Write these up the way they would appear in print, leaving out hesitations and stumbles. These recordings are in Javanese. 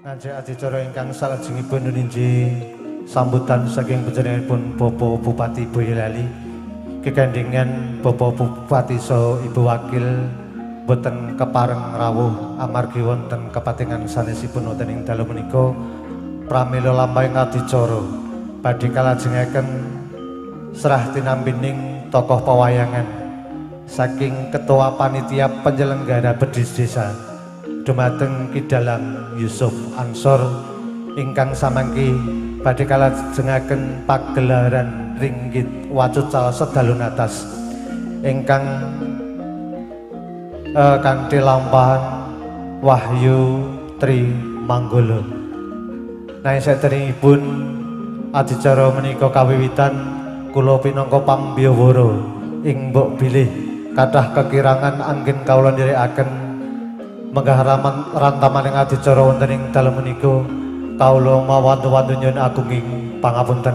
Ngajak adicara ingkang salajengipun nunji sambutan saking panjenenganipun Bapak Bupati Boyolali kegandengan Bapak Bupati saha Ibu Wakil boten kepareng rawuh amargi wonten kepatingan sanesipun wonten ing dalu menika pramila lampahing adicara badhe kalajengaken serah tinampining tokoh pewayangan saking Ketua Panitia Penyelenggara Bedhis Desa dumateng Ki Dalang Yusuf Ansor ingkang samangki badhe kalajengaken pagelaran ringgit wacucal sedalu natas ingkang kanthi lampahan Wahyu Tri Manggolo. Nah, saderengipun adicara menika kawiwitan kula pinangka pambiyawara ing mbok bilih kathah kekirangan anggen kawula nderekaken menggah rantamaning adicara wonten ing dalem menika kawula mawantu-wantu nyuwun agunging pangapunten.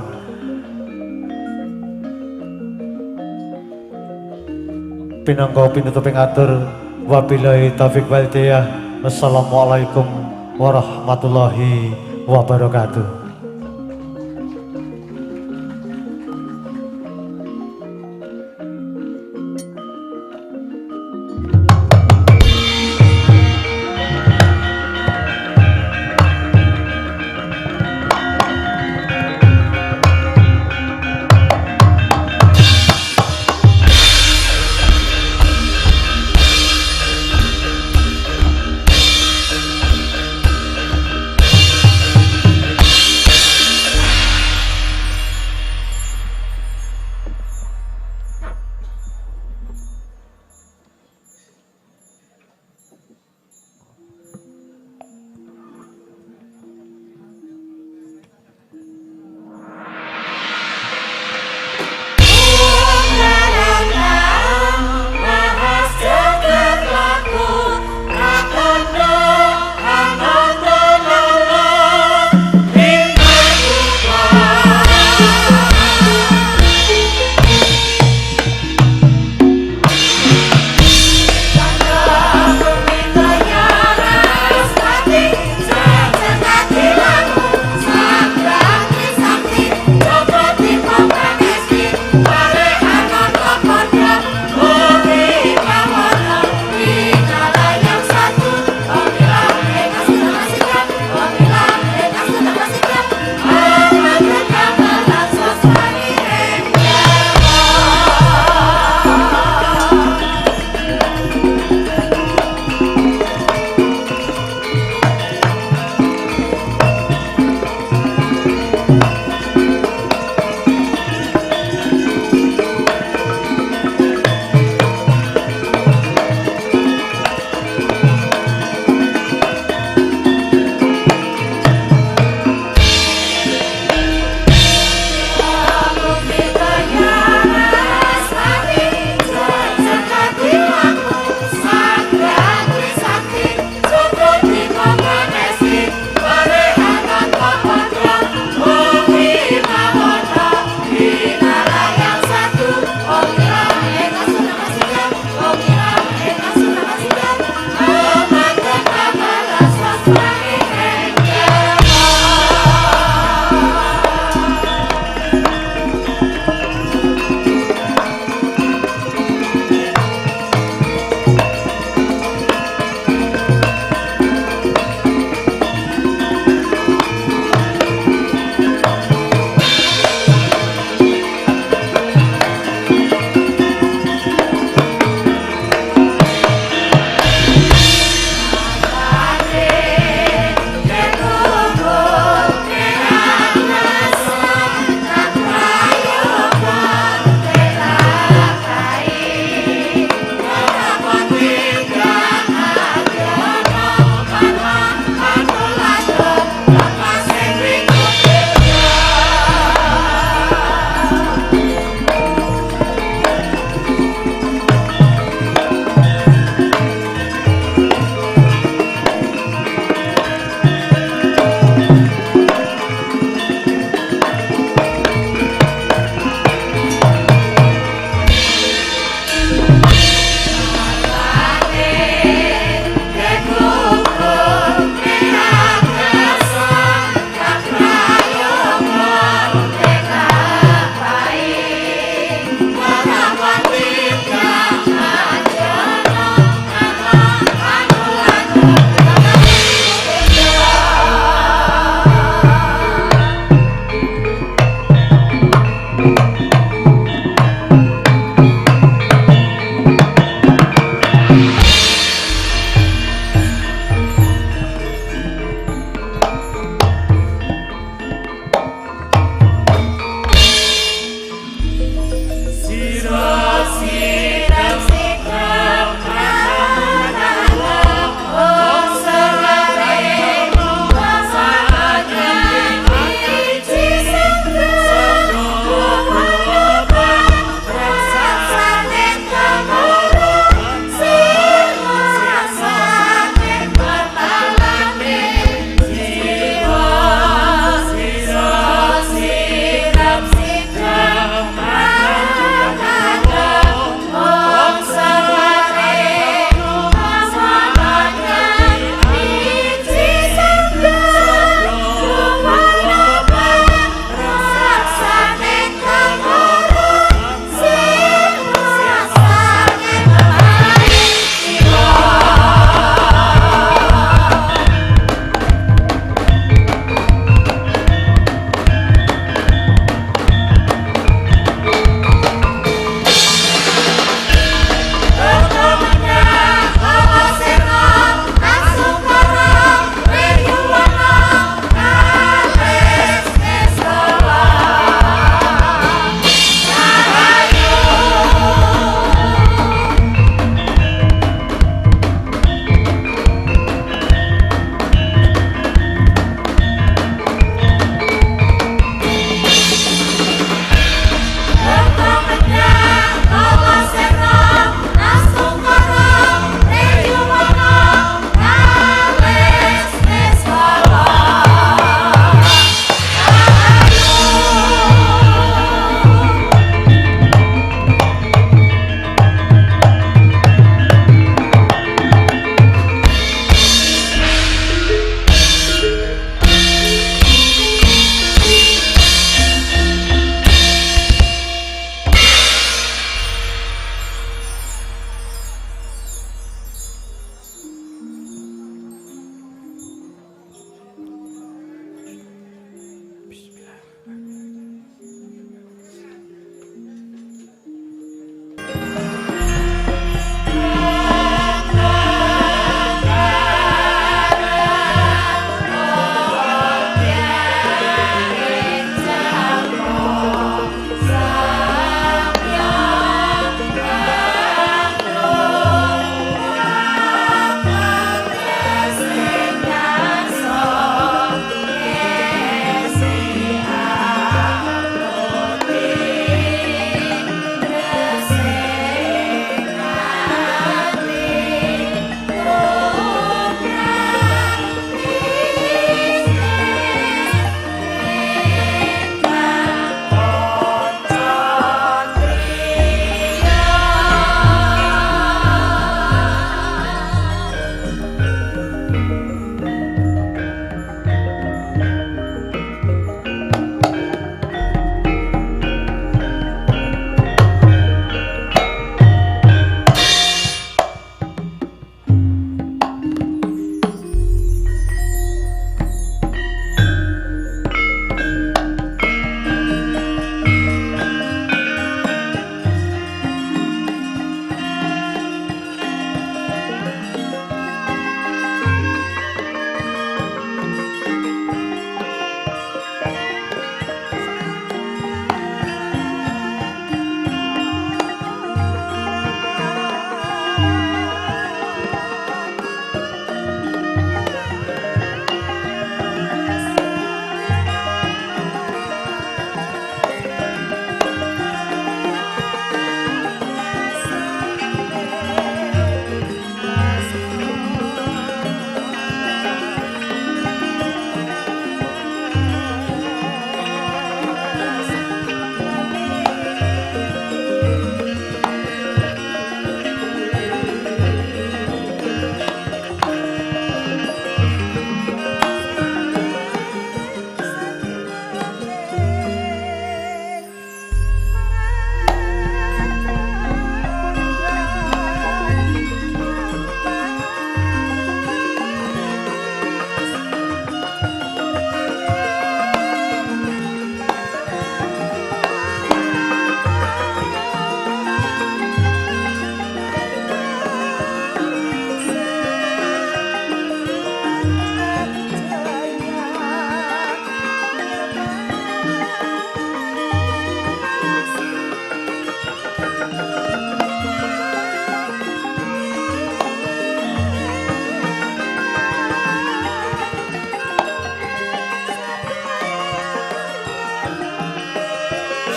Pinangka pinutuping atur wabillahi taufik wal hidayah. Wassalamualaikum warahmatullahi wabarakatuh.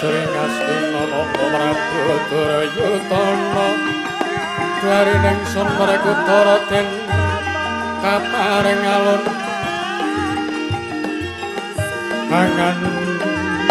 Jering Astina Nata Prabu Duryudana darining sun Werkudara den kaparing alun pangandika.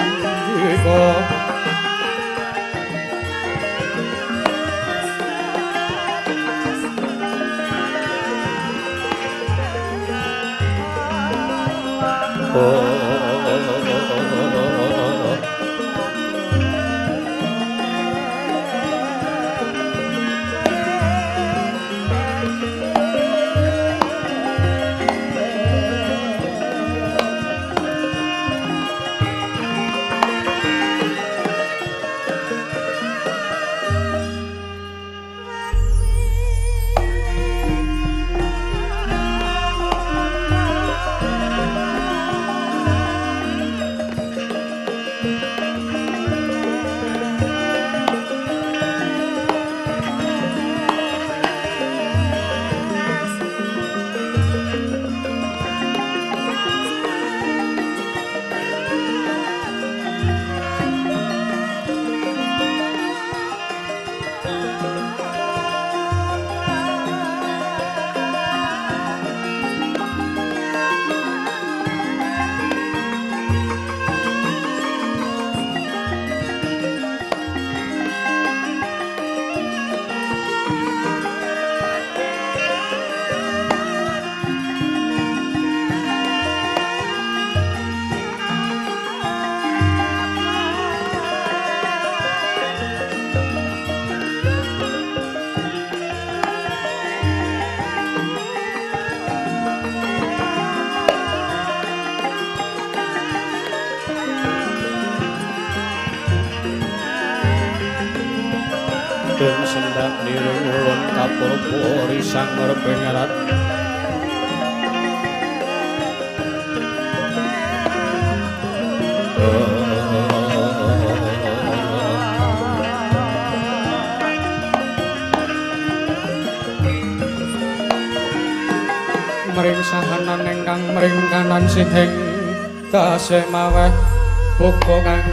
Den sendak niring ulun kapurpa risang repengarat mring sahanan ingkang mring kanan sihing tasih maweh buka kang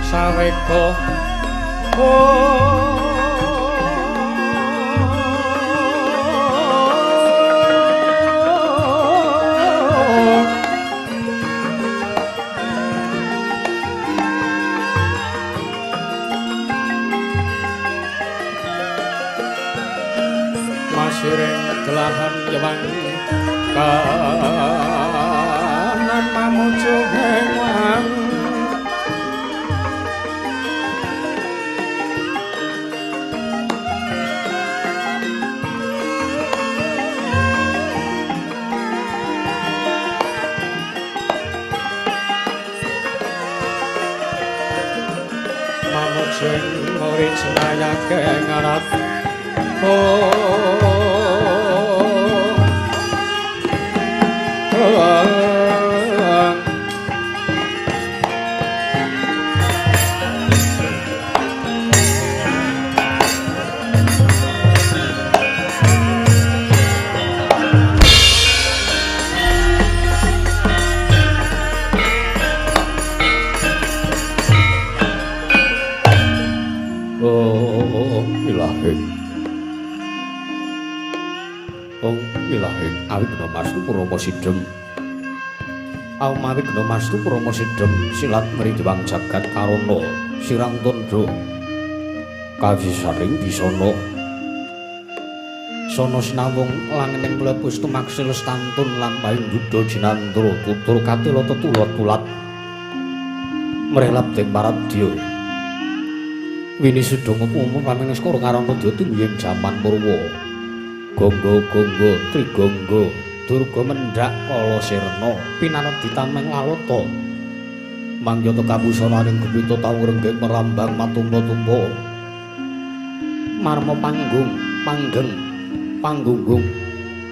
sawega. Masiring delahan yewang kanan mamuju hewang mamuju murid senayake ngarat. Sidem awmawi gena mastu krama sidem silat mriwang jagat karana sirang tandha kawisaring bisana sono sinawung langening mlebu tumaksil stantun lampahing duda jinandra tutur katila tetulat-tulat mrelap ding paradya wini sudung umum pamenes karo karana dya tumiyeng jaman Purwa gonggo-gonggo trigonggo Durga mendhak kala sirna pinanut ditameng lalata mangyata kabusananing gupita tau ngrenggeng merambang matumpa-tumpa marma panggung panggeng panggunggung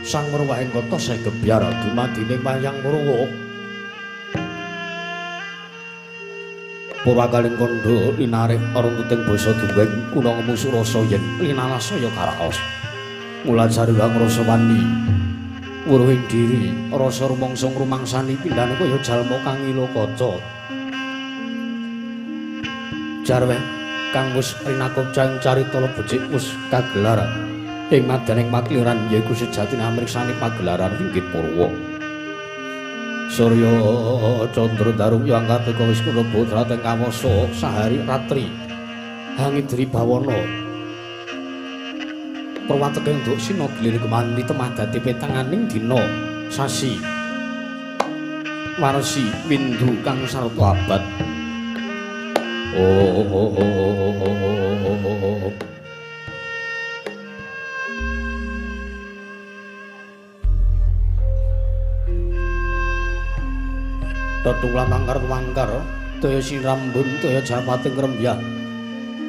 sang merwahing kota segebyar dumadining wayang Purwa Purwakaling kandha linarik runtuting basa duweng kuna ngemu surasa yen linalasaya karaos mula jariwang rasa wani wuruhing diri rasa rumangsa ngrumangsani pindhane kaya jalma kang ila kaca. Jarweh kang wis rinakup cang carita becik wis kagelar ing madaning makliran yaiku sejatine amriksani pagelaran Ringgit Purwa. Surya Candra Darung yang kartika wis kula putra teng kawasa sahari ratri hangidri bawana perwateke nduk sina gilir kemandi temah dadi petanganing dina sasi warsi windu kang sarta abad. Oh oh oh oh oh. Tetung lamangkar tumangkar toya sinrambun toya japating rembya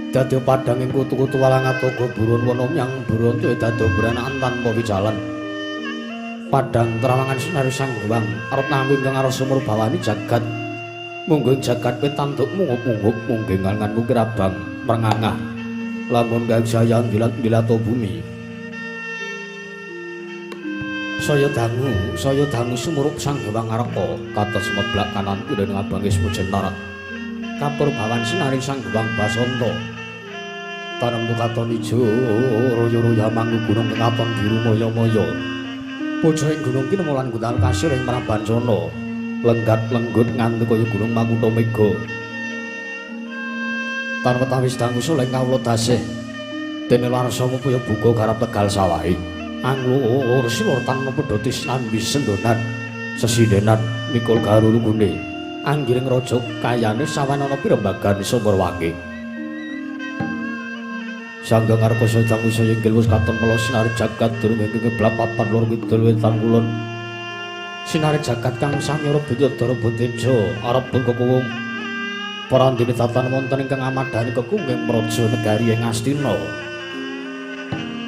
dadi padhanging kutu-kutu walang atoga burun wana myang burun toya dadi branakan tanpa wijalan padhang terawangan sinari sang hyang arep nampi ingkang arsa murbawani jagat mungguh jagat pitanduk mungup-mungup munggih ngangan mukir abang mrengangah lamun gajaya ndilat-ndilato bumi. Saya dangu sumurup Sang Hyang Ngareka kados meblak kanan kilen ngabange sepujen tarat kapurbawan sinaring Sang Hyang Basanta tanem katon ijo royo-royo manggu gunung katon biru maya-maya pucuking gunung kinemu lan guntal kasir ing Prabancana lenggat lenggut nganti kaya gunung Makutha Mega tan wetawis dangu soleh kawula dasih dene larsa mupaya buka garap tegal sawahe anglur silur tanpa pedhoti sinambi sendonan sesindenan mikul garulugune anggiring raja kayane sawanana pirembagan sumber wangi Sangga ngarpa sedang usaya inggil wis katon mela sinari jagat durung ingkang keblat papan lor kidul wetan kulon sinari jagat kang samyara butyadara bunteja arep kekuwung parandene tatan wonten ingkang amadhani kekunging praja negari ing Astina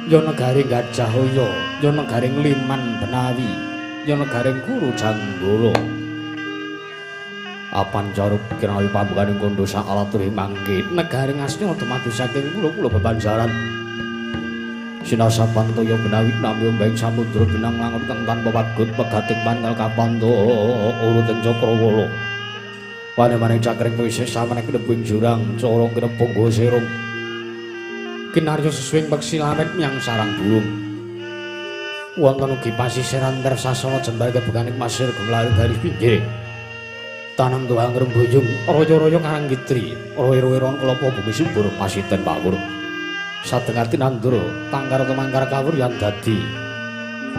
ya negari Gajahaya, ya negari Liman Benawi, ya negari Kuru Janggala. Apan jarup kinawi pambukaning kandha sak alaturi mangke negari Ngastina dumadu saking pulo-pulo bebanjaran. Sinasapan toya Benawi nami ombeng samudra binang langun kang tanpa wagut pegating pantel kapanto uruting cakrawala. Pane-pane cakring wisih samene kinebung jurang, corong kinebung serung. Kinarya sesuwing peksi lamet menyang sarang burung. Wonten ugi pasisiran tersasana jembar kebukaning pasir gumlayu garis pinggir. Tanam tuang rembuyung, royo-royo karang kitri, royo-royo kelapa bumi subur pasiten pawur. Sadengati nandur, tangkar tumangkar kawur yang dadi.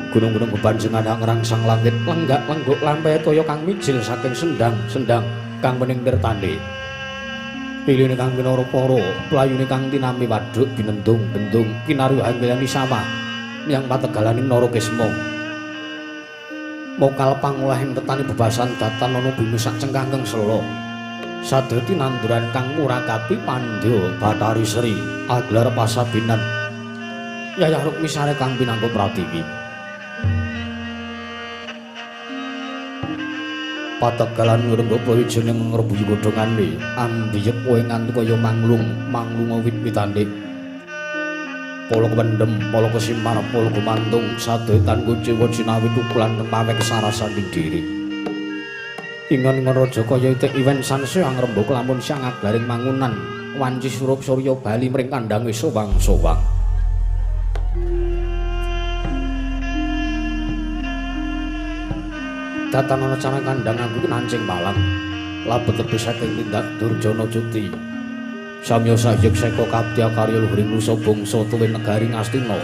Gunung-gunung bebanjengan ngrangsang langit, lenggak-lengguk lampai toya kang mijil saking sendang-sendang kang bening tirtane. Piline kang pinara para, playune kang tinampi waduk binendung bendung kinarya anggilani sawah menyang pategalaning Narakesma. Mokal pangolahing petani bebasan datan ana bumi sak cengkangkeng sela. Sadaya tinanduran kang murakapi pandya Bathari Sri agelar pasabinan. Yayah Rukmisare kang pinangka pratiwi. Pategalan ngrembaka wijine ngrebuyi godhongane ambiyep kowe nganti kaya manglung manglunga wit-witane polo kependhem polo kesimar polo gumantung sadaya tan kuciwa jinawi tukulan pawek kesarasan diri ingon-ingon raja kaya itik iwen sansaya ngrembaka lamun siang aglaring mangunan wanci surup surya bali mring kandhange sowang-sowang. Datan ana cara kandhang aku nancing palang labet tebih saking tindak Durjana Cuti samya sahyek seka kaptya karya luhuring nusa bangsa tuwin negari Ngastina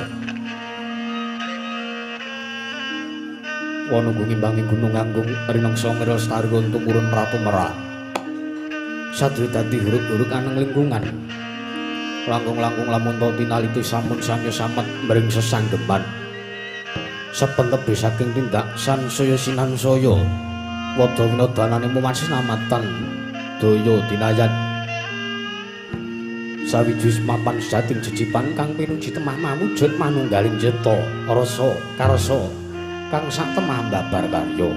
wana ngimbangi gunung anggung rinengsa mirel stari tumurun ratu merah sadaya dadi huruk-huruk aneng lingkungan langkung-langkung lamun to tinaliti sampun samya samet mring sesanggeman saben tebih saking tindak sansaya sinansaya wadha winodanane muman sinamatan daya dinayan sawiji mapan sejating jejipan kang pinuji temah mawujud manunggaling cipta rasa karsa kang sak temah babar karya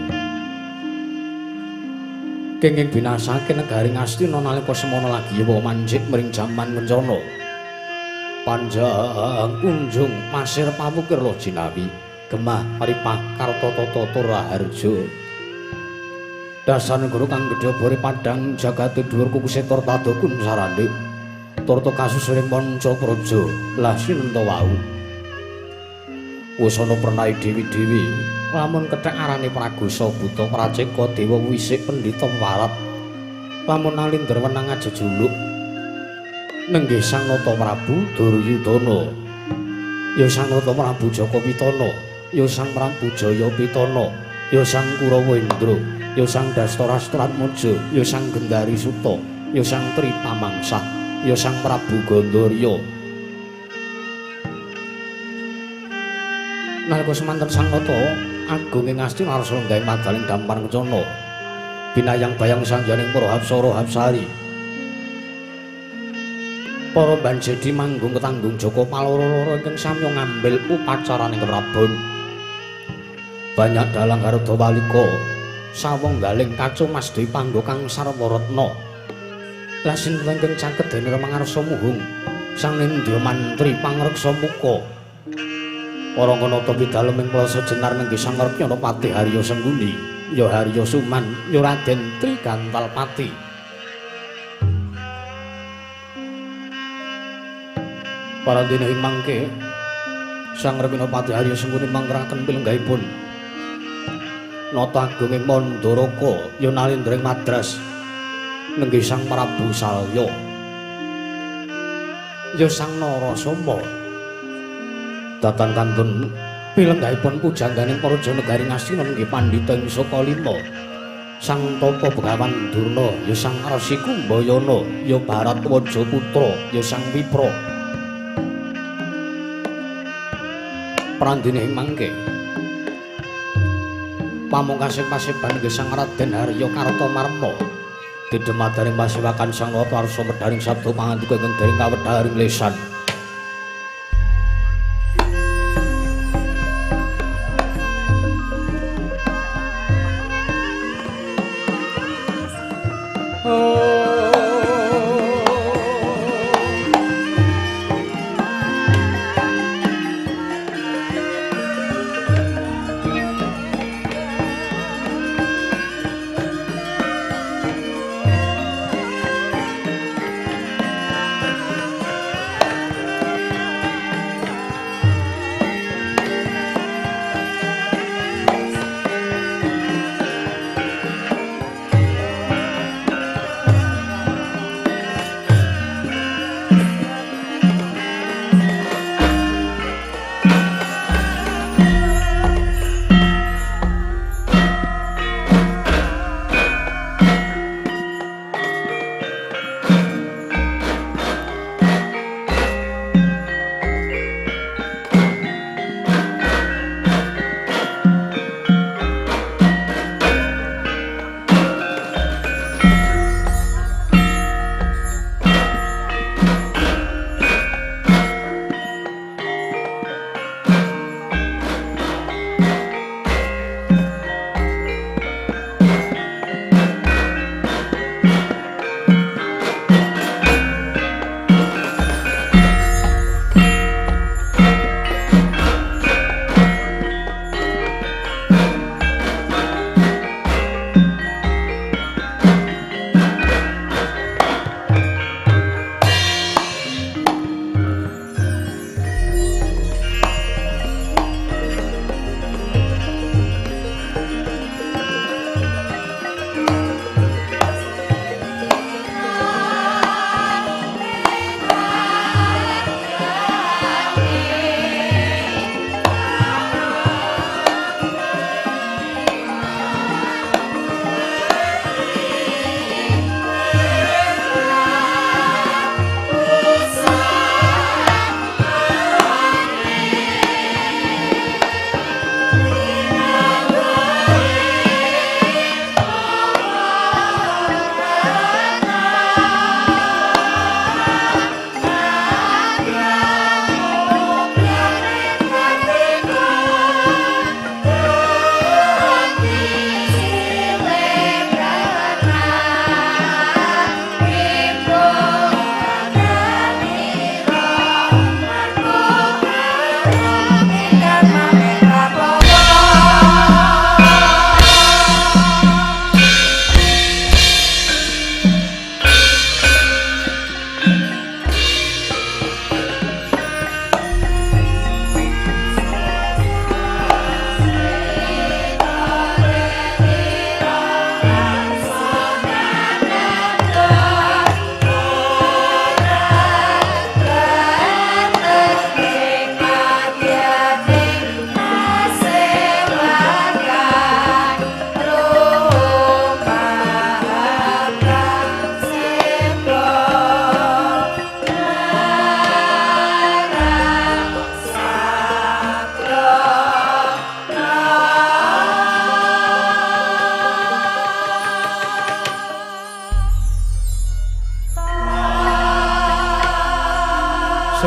kenging binasake negari Ngastina nalika semana lagi wa manjik mring jaman kencana panjang kunjung pasir pamukir lo jinawi gemah ripah karta tata raharja dasar negara kang gedhe bore padhang jagate dhuwur kuku setor tadokun sarane Tarta kasusuring manca praja. Lah sinten wau? Wis ana pernahe dewi-dewi. Lamun kethek arane Pragosa Buta Praceka Dewa Wisik Pendhita Warat. Lamun Nalindra wenang aja juluk. Nenggih Sang Nata Prabu Duryudana. Ya Sang Nata Prabu Jaka Pitana, ya Sang Prabu Jaya Pitana, ya Sang Kurawendra, ya Sang Dastarastratmaja, ya Sang Gendari Suta, ya Sang Tri Pamangsah, ya Sang Prabu Gandarya. Nalika semanten Sang Nata agung ing Astina arsa gawe madaling dampar kencana. Binayang bayang sangyaning para hapsara hapsari. Para banjedi manggung ketanggung Jaka paloro-loro ingkang samya ngambil upacaraning keprabon. Banyak dalang garda walika sawong galing kaca mas dewi pangga kang sarwa retna. Lah sinten ingkang caket dene mangarsa muhung sang nindya mantri pangreksa muka. Para nata pidalem ing plasa jenar nenggih Sang Rekyana Patih Harya Sengguni, ya Harya Suman, ya Raden Trigantalpati. Para dene ing mangke Sang Rekyana Patih Harya Sengguni mangkraken pilenggahipun Nata Agung ing Mandaraka, ya Nalindra ing Madras nenggih Sang Prabu Salya, ya Sang Narasoma. Datan kantun pilenggahipun pujangganing para negari Ngastina nenggih pandhita ing Saka Lima Sang Tapa Begawan Durna, ya Sang Resi Kumbayana, ya Bharatwaja Putra, ya Sang Wipra. Prandene ing mangke pamungkasing paseban nggih Sang Raden Harya Kartamarma didemadaring pasewakan Sang Nata arsa medharing sabda pangandika ingkang dereng kawedharing lesan.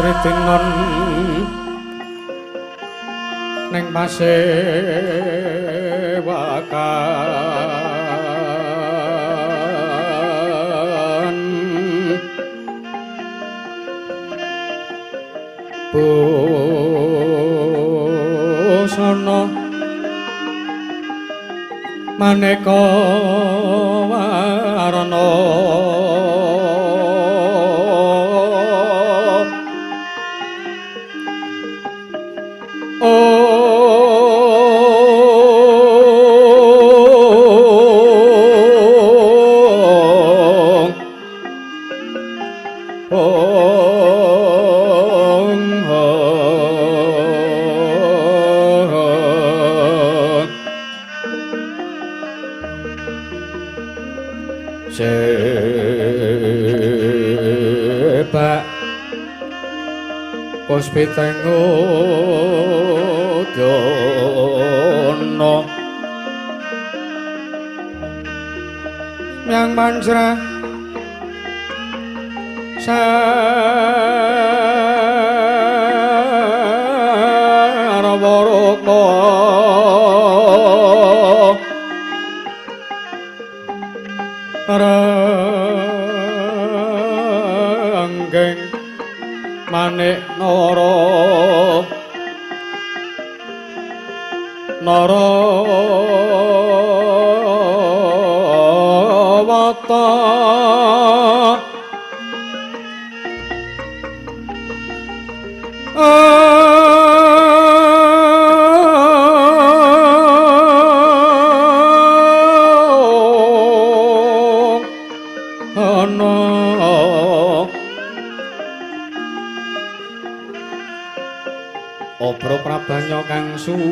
Sritinon ning pasewakan busana maneka warna. Sebak puspiteng udana myang manjra sarawaraka ranggeng manik nara nara wata. Obro prabanya kang sumirat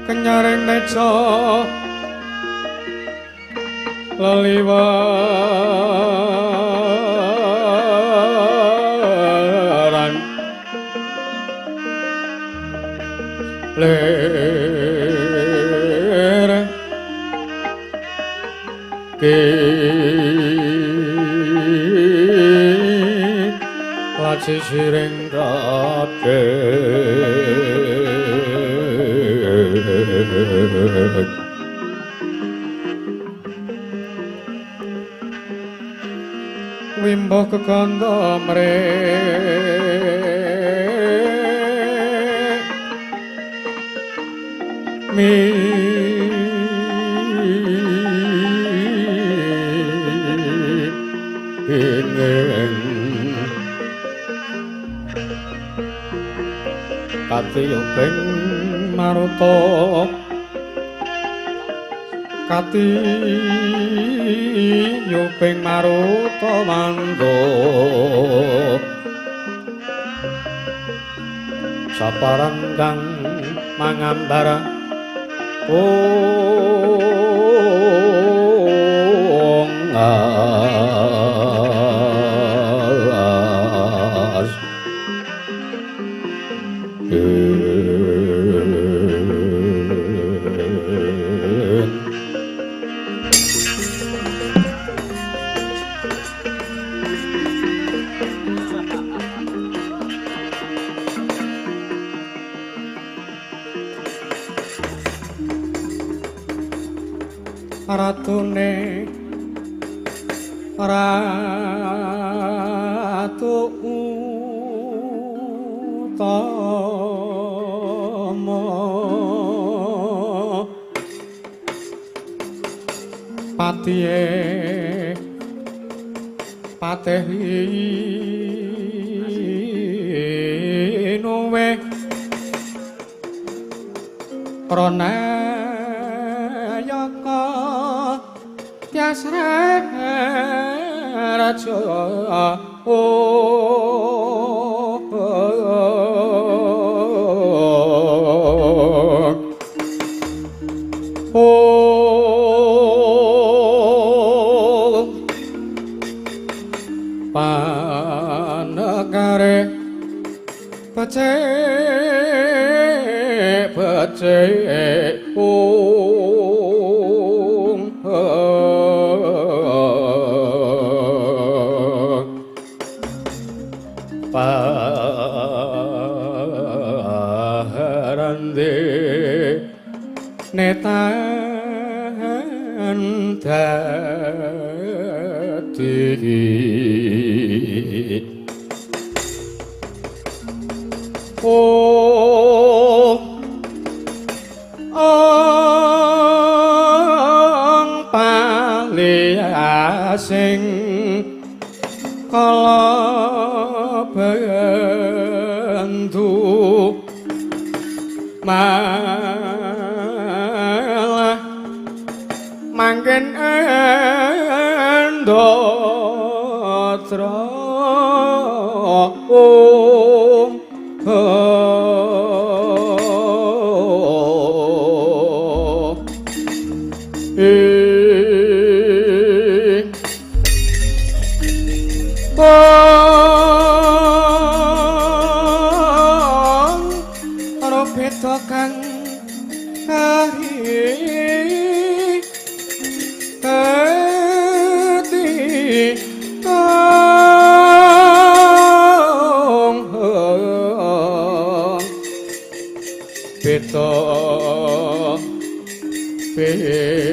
kenyaring neca leliwaran lir laci siring raden wimbo kekanda mre mi katiyuping maruta katiyuping maruta manduk saparan kang mangambar as Ratune Ratu Utama Patihe Patehi Nuwe Pranayaka Tyas Raja Panegare becik becik ung parande netan dadi oh ang paliasing kala bentu malah mangken endatra om kang hari ati tong beta beta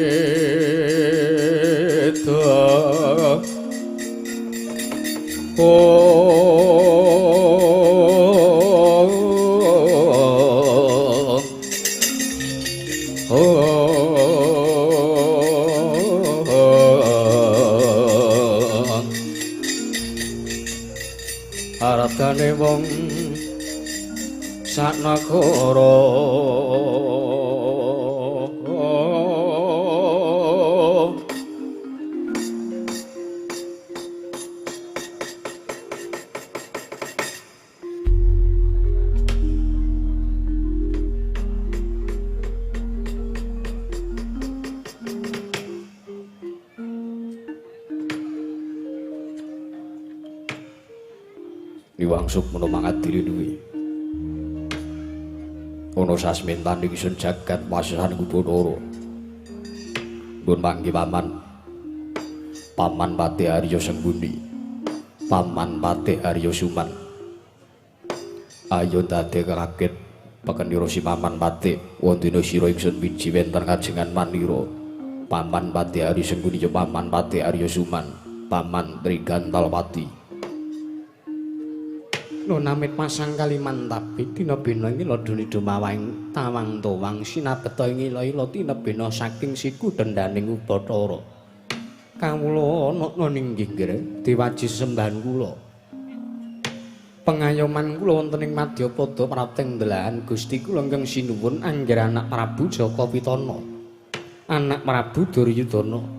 Aratane wong sak nagara Iwang Sukmana mangadili duwe. Ana sasmintan ingsun jagat wasisan Bathara. Nggon mangke paman. Paman Patih Arya Sengkuni. Paman Patih Arya Suman. Ayo dadi kaget pekenira si Paman Patih wondene sira ingsun wiji wonten kajengan manira. Paman Patih Arya Sengkuni ya Paman Patih Arya Suman. Paman Trigantalpati. Nunamit pasang Kalimantabi dina bena ing laduni dumawang tawang towang sinabeta ing ila-ila tinebena saking siku dendaning Ubathara. Kawula ana ning nggih diwaji sembahan kula. Pengayoman kula wonten ing madyapada prapting delahan Gusti kula ingkang sinuwun anggir anak Prabu Jaka Pitana. Anak Prabu Duryudana.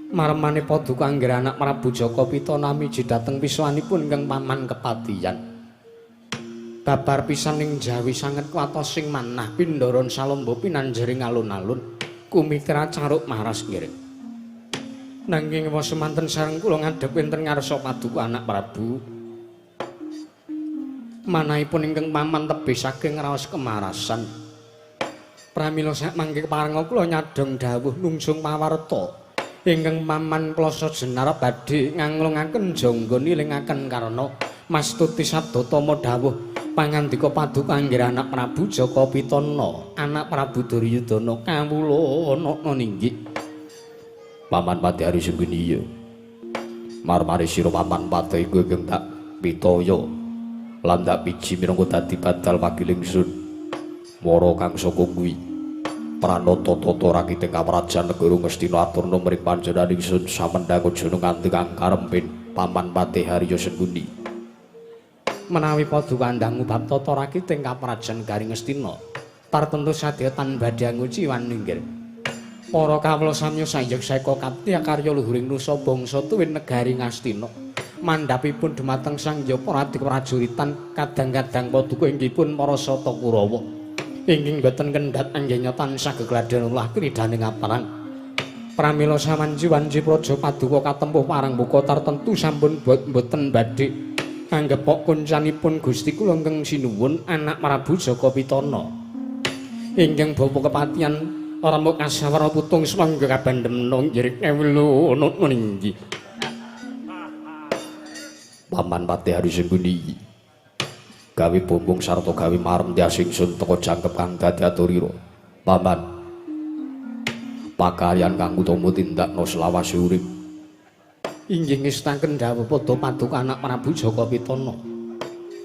Marmane paduka anggir anak Prabu Jaka Pitana miji dhateng pisuwanipun ingkang paman kepatiyan. Babar pisan ing Jawi sanget kuwatos sing manah pindharan salamba pinanjering alun-alun kumitra caruk maras ngiring. Nanging semanten sareng kula ngadhep wonten ngarsa paduka anak Prabu. Manahipun ingkang paman tebih saking raos kemarasan. Pramila sak mangke keparenga kula nyadhong dawuh nungsung pawarta. Ingkang paman Klasa Jenar badhe nganglungaken jangga nilingaken karna mastuti sabda tama dawuh pangandika paduka anggir anak Prabu Jaka Pitana anak Prabu Duryudana kawula ana ninggih. Paman Patih Arya Sengkuni iya. Marmare sira Paman Patih iku ingkang tak pitaya lan tak piji minangka dadi badal wakil ingsun mara kang saka kuwi. Pranata tata rakiting kamrajan negara Ngastina aturna mring panjenengan ingsun samendhang aja nganti kang karempin Paman Patih Arya Sengkuni. Menawi paduka ndang bab tata rakiting kaprajan Garing Ngastina tartemtu sadya tan badhe anguci waninggir. Para kawula samya sayek saeka kaptiya karya luhuring nusa bangsa tuwin negari Ngastina. Mandhapipun dumateng Sang Hyang Pradik prajuritan kadang-kadang paduka inggih pun para Sata Kurawa. Inggih boten kendhat anggenya tansah gegladhen ulah kridhaning aparang. Pramila sawanci-wanci praja paduka katempuh parang buka tartemtu sampun boten badhe anggepok koncanipun Gusti kula ingkang sinuwun anak Prabu Jaka Pitana. Ingkang bapa kepatihan ora mung kasawara putung semangga kabandemna ngirik ewulono ninggi. Paman Patih Hari Sengkuni iki gawe bombong sarta gawe marem tias ingsun teka jangkep kang dadi aturira. Paman, pakaryan kang utama tindakno selawase urip. Inggih ngestaken dawuh padha paduka anak Prabu Jaka Pitana.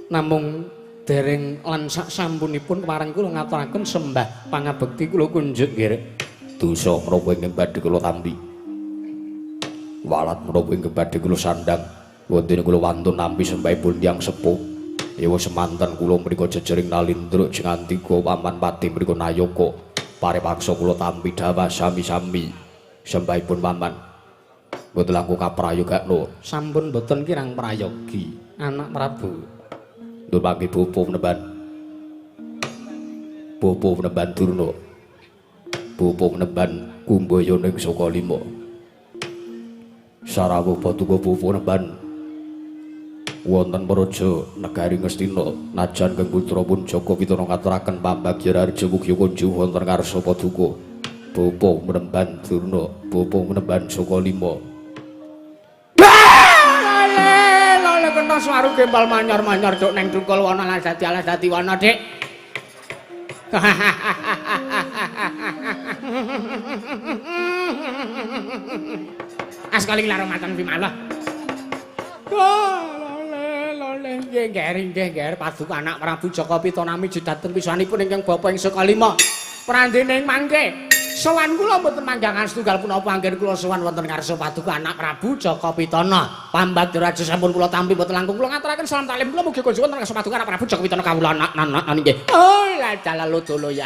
Namung dereng lan sak sampunipun kepareng kula ngaturaken sembah pangabekti kula kunjuk nggih. Dosa menapa ingkang badhe kula tampi? Walat menapa ingkang badhe kula sandhang? Wonten kula wantun nampi sembahipun tiyang sepuh. Ewa semanten kula mriku jejering nalindra jengandika Paman Patih mriku nayaka. Paripaksa kula tampi dhawah sami-sami sembahipun paman. Mboten langkung kaprayogakno. Sampun mboten kirang prayogi anak Prabu. Nur mangke bapa menemban. Bapa menemban Durna. Bapa menemban Kumbayana ing Saka Lima. Sarawuh paduka bapa menemban wonten praja negari Ngastina najan kang putra pun Jaka Pitana ngaturaken pambagya raharja mugi kunjung wonten ngarsa paduka. Bapa menemban Durna, bapa menemban Saka Lima. Lele kena swaru gembal manyar-manyar dok neng dungkul wana lan dadi alas dadi wana dik. Askaling laromatan bimalah. Lele nggih nggih nggih paduka anak Prabu Jaka Pitana miji dhateng pisanipun ingkang bapa ing Saka Lima. Prandene ing mangke sowan kula mboten manggangan setunggal punapa anggen kula sowan wonten ngarsa paduka anak Prabu Jaka Pitana. Pambagda raja sampun kula tampi mboten langkung kula ngaturaken salam taklim kula mugi kunjungan wonten ngarsa paduka anak Prabu Jaka Pitana kawula anak anak nggih. Oh la dalalodolo ya.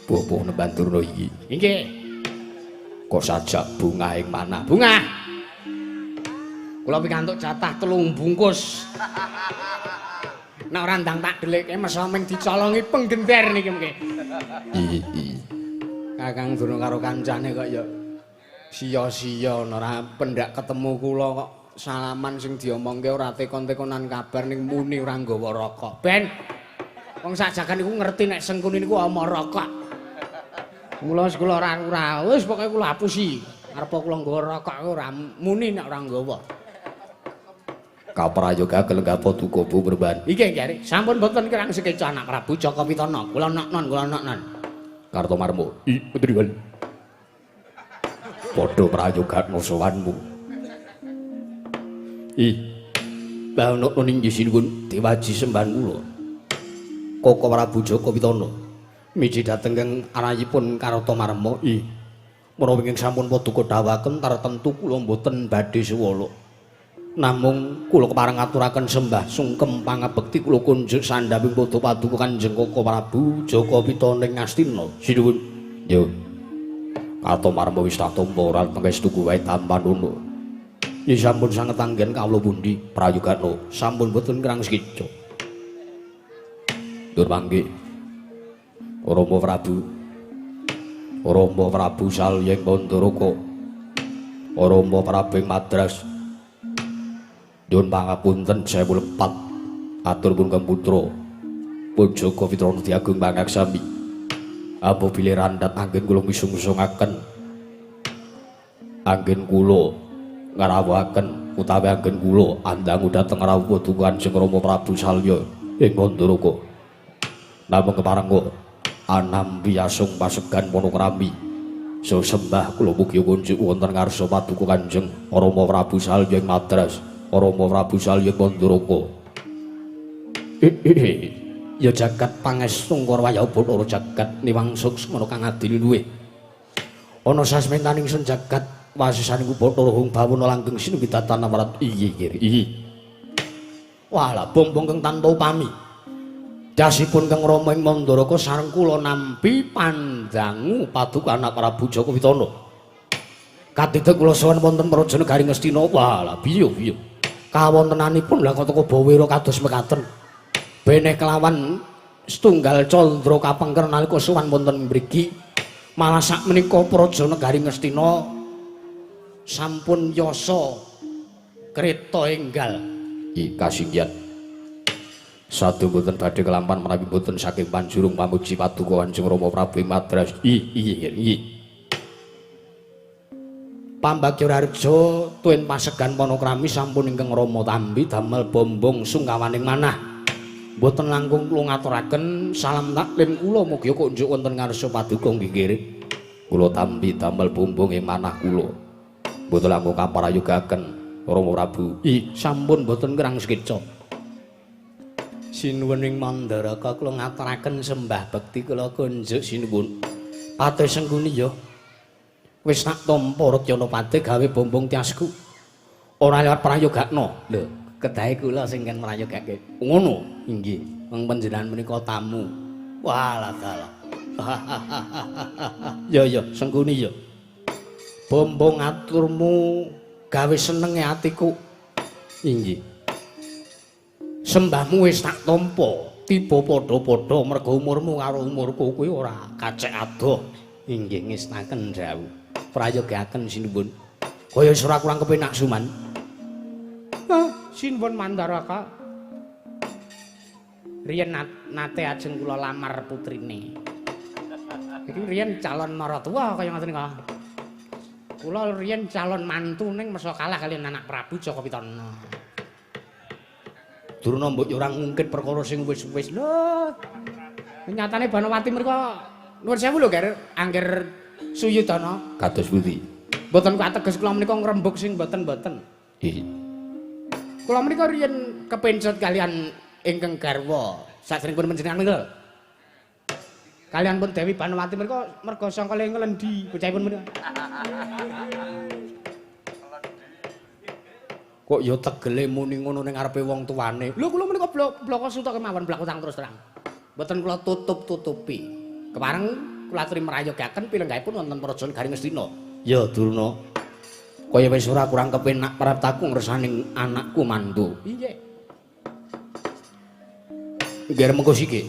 Bapa nemban Durna iki. Nggih. Kok sajak bungah ing manah? Bungah. Kula pikantuk jatah 3 bungkus. Nek ora ndang tak dhelikke meso ming dicolongi penggender niki mengke. Iki. Kakang Durna karo kancane kok ya sia-sia ora pendak ketemu kula kok salaman sing diomongke ora tekon-tekonan kabar ning muni ora nggawa rokok. Ben wong sak jagan niku ngerti nek Sengkuni niku omah rokok. Mula kula ora wis pokoke kula hapusi. Arep kula nggawa rokok ora muni nek ora nggawa. Kaprayoga kelenggah paduka Bu Perban. Iki nggih, sampun mboten kirang sekeca anak Prabu Jaka Pitana. Kula noknon, kula noknon. Kartomarmo. I Putriwan. Padha prayogatno sowanmu. I. Lah noknon inggih sinuwun dewaji sembahan kula. Koko Prabu Jaka Pitana. Miji dhateng kang arayipun Kartomarmo. I. Menawi ingkang sampun paduka dawuhaken tartemtu kula mboten badhe suwala. Namung kula kepareng ngaturaken sembah sungkem pangabekti kula kunjuk sandhawing padha paduka Kanjeng Koko Prabu Jaka Pitana ing Ngastina. Sinuwun. Yo. Kartomarmo wis tak tampa ora pangestu wae tampanana. Ya sampun sanget anggen kawula pundi prayogana sampun boten kirang sekeca. Ndur mangke. Rama Prabu. Rama Prabu Salya ing Mandaraka. Rama Prabu ing Madras. Nyuwun pangapunten sewu lepat atur pun kang putra pun Jaka Pitana Agung pangaksami. Apabila randhat anggen kula misung-misungaken anggen kula ngrawuhaken utawi anggen kula andangu dhateng rawuh paduka Kanjeng Rama Prabu Salya ing Mandaraka. Namung keparengga anampi asung pasegan panakrami so sembah kula mugi kunjuk wonten ngarsa paduka Kanjeng Rama Prabu Salya ing Madras. Rama Prabu Salya Mandaraka. Ya jagat pangestu Kurawa Bathara jagat niwang suksmana kang adil luwih. Ana sasmentaning sun jagat wasisaning Bathara Hung bawana langgeng sinunggidatan amarat iyi iki. Walah bombong kang tanpa upami. Dasipun Kang Rama ing Mandaraka sareng kula nampi pandangu paduka anak Prabu Jaka Pitana. Katidek kula sowan wonten praja negari Ngastina. Walah biyo biyo. Kawontenanipun lha kata Bawira kados mekaten. Beneh kelawan setunggal candra kapengker nalika sowan wonten mriki. Malah sak menika praja negari Ngastina sampun yasa kreta enggal. I kasinggihan. Sadu mboten badhe kelampan menawi mboten saking panjurung pamuji paduka Kanjeng Rama Prabu ing Madras. Iya iya. Pambagya Raharja tuen pasegan panakrami sampun ingkang Rama tampi damel bombong sungkawaning manah. Mboten langkung kula ngaturaken salam taklim kula mugi kunjuk wonten ngarsa paduka nggih. Kula tampi damel bombong ing manah kula. Mboten langkung kaparayogaken Rama Prabu. Sampun mboten kirang sekeca. Sinuwun ing Mandaraka kula ngaturaken sembah bekti kula kunjuk sinuwun. Pate Sengkuni ya. Wis tak tampa Retyana Pate gawe bombong tiasku. Ora lewat prayogakno. Lho, kedahe kula sing ken mrayogake. Ngono? Inggih. Wong panjenengan menika tamu. Walah dalah. Ya ya, Sengkuni ya. Bombong aturmu gawe senenge atiku. Inggih. Sembahmu wis tak tampa, tiba padha-padha merga umurmu karo umurku kuwi ora kacek adoh. Inggih ngestaken dawuh. Prayogaken sinuwun. Kaya wis ora kurang kepenak Suman. Sinuwun Mandaraka. Riyen nate ajeng kula lamar putrine. Iki riyen calon maratuwa kaya ngoten nika. Kula riyen calon mantu ning mesa kalah kaliyan anak Prabu Jaka Pitana. Durna mbok yo ora ngungkit perkara sing wis-wis. Lho. Nyatane Banowati mriku nuwun sewu lho, Ger, angger Suyudana. Kados pundi? Mboten kateges kula menika ngrembug sing mboten-mboten. Nggih. Kula menika riyen kepencet kalian ingkang garwa sajroning panjenengan menika. Kalian pun Dewi Banowati mriku merga sangka le nglendi bocahipun menika. Kok ya tegele muni ngono ning ngarepe wong tuane. Lho kula menika bloko suta kemawon blak utang terus terang. Mboten kula tutup-tutupi. Kepareng kula aturi mrayogaken pilenggahipun wonten Praja Negari Ngastina. Ya Durna. Kaya wis ora kurang kepenak praptaku ngresaning anakku mantu. Inggih. Nggih mengko siki.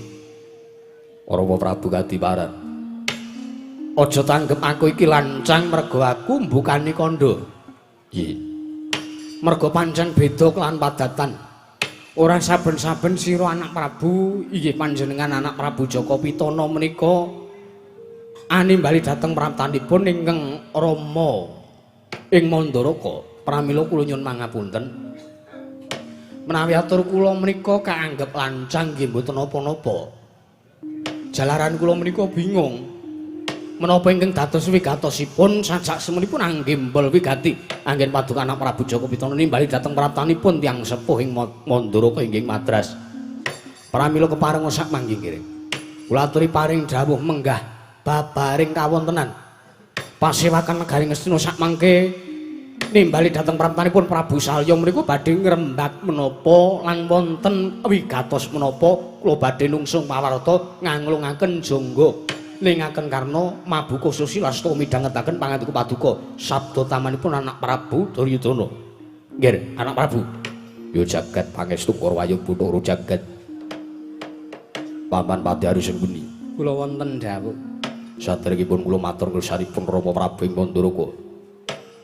Rama Prabu Kadiparan. Aja tanggep aku iki lancang merga aku mbukani kandha. Nggih. Merga pancen beda kelan padatan. Ora saben-saben sira anak Prabu, inggih panjenengan anak Prabu Jaka Pitana menika animbali dhateng praptanipun ingkang Rama ing Mandaraka. Pramila kula nyuwun mangapunten. Menawi atur kula menika kaanggep lancang nggih mboten napa-napa. Jalaran kula menika bingung. Menapa ingkang dados wigatosipun sajak semenipun anggembel wigati anggen paduka anak Prabu Jaka Pitana nimbali dhateng praptanipun tiyang sepuh ing Mandaraka inggih Madras. Pramila kepareng sak mangke nggih. Kula aturi paring dawuh menggah babaring kawontenan pasewakan negari Ngastina sak mangke nimbali dhateng praptanipun Prabu Salya mriku badhe ngrembak menapa lan wonten wigatos menapa kula badhe nungsung pawarta nganglungaken jangga ningaken karna mabuka susilasta midhangetaken pangandika paduka sabda tamanipun anak Prabu Duryudana. Nggih, anak Prabu. Ya jagat pangestu Kurawa Bathara jagat. Paman Pati Ari Sengkuni. Kula wonten dawuh. Saderengipun kula matur ngersanipun Rama Prabu ing Mandaraka.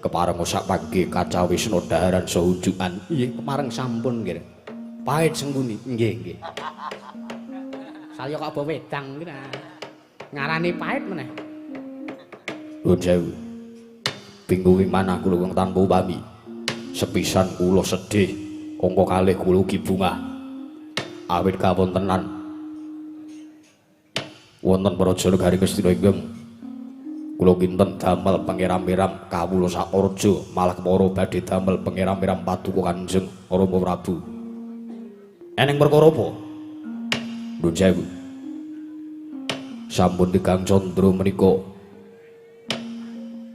Kepareng sak pangge kacawisna daharan saha unjukan. Nggih, kepareng sampun nggih. Pait Sengkuni. Nggih, nggih. Salya kok apa wedang iki. Ngarani pait meneh. Nuwun sewu. Bingung manah kula wong tanpa upami. Sepisan kula sedih, angka kalih kula ugi bungah. Awit kawontenan wonten Praja Negari Ngastina ingkang kula kinten damel pangeram-eram kawula sakarja malah kepara badhe damel pangeram-eram paduka Kanjeng Rama Prabu. Eneng perkara apa? Nuwun sewu. Sampun tigang candra menika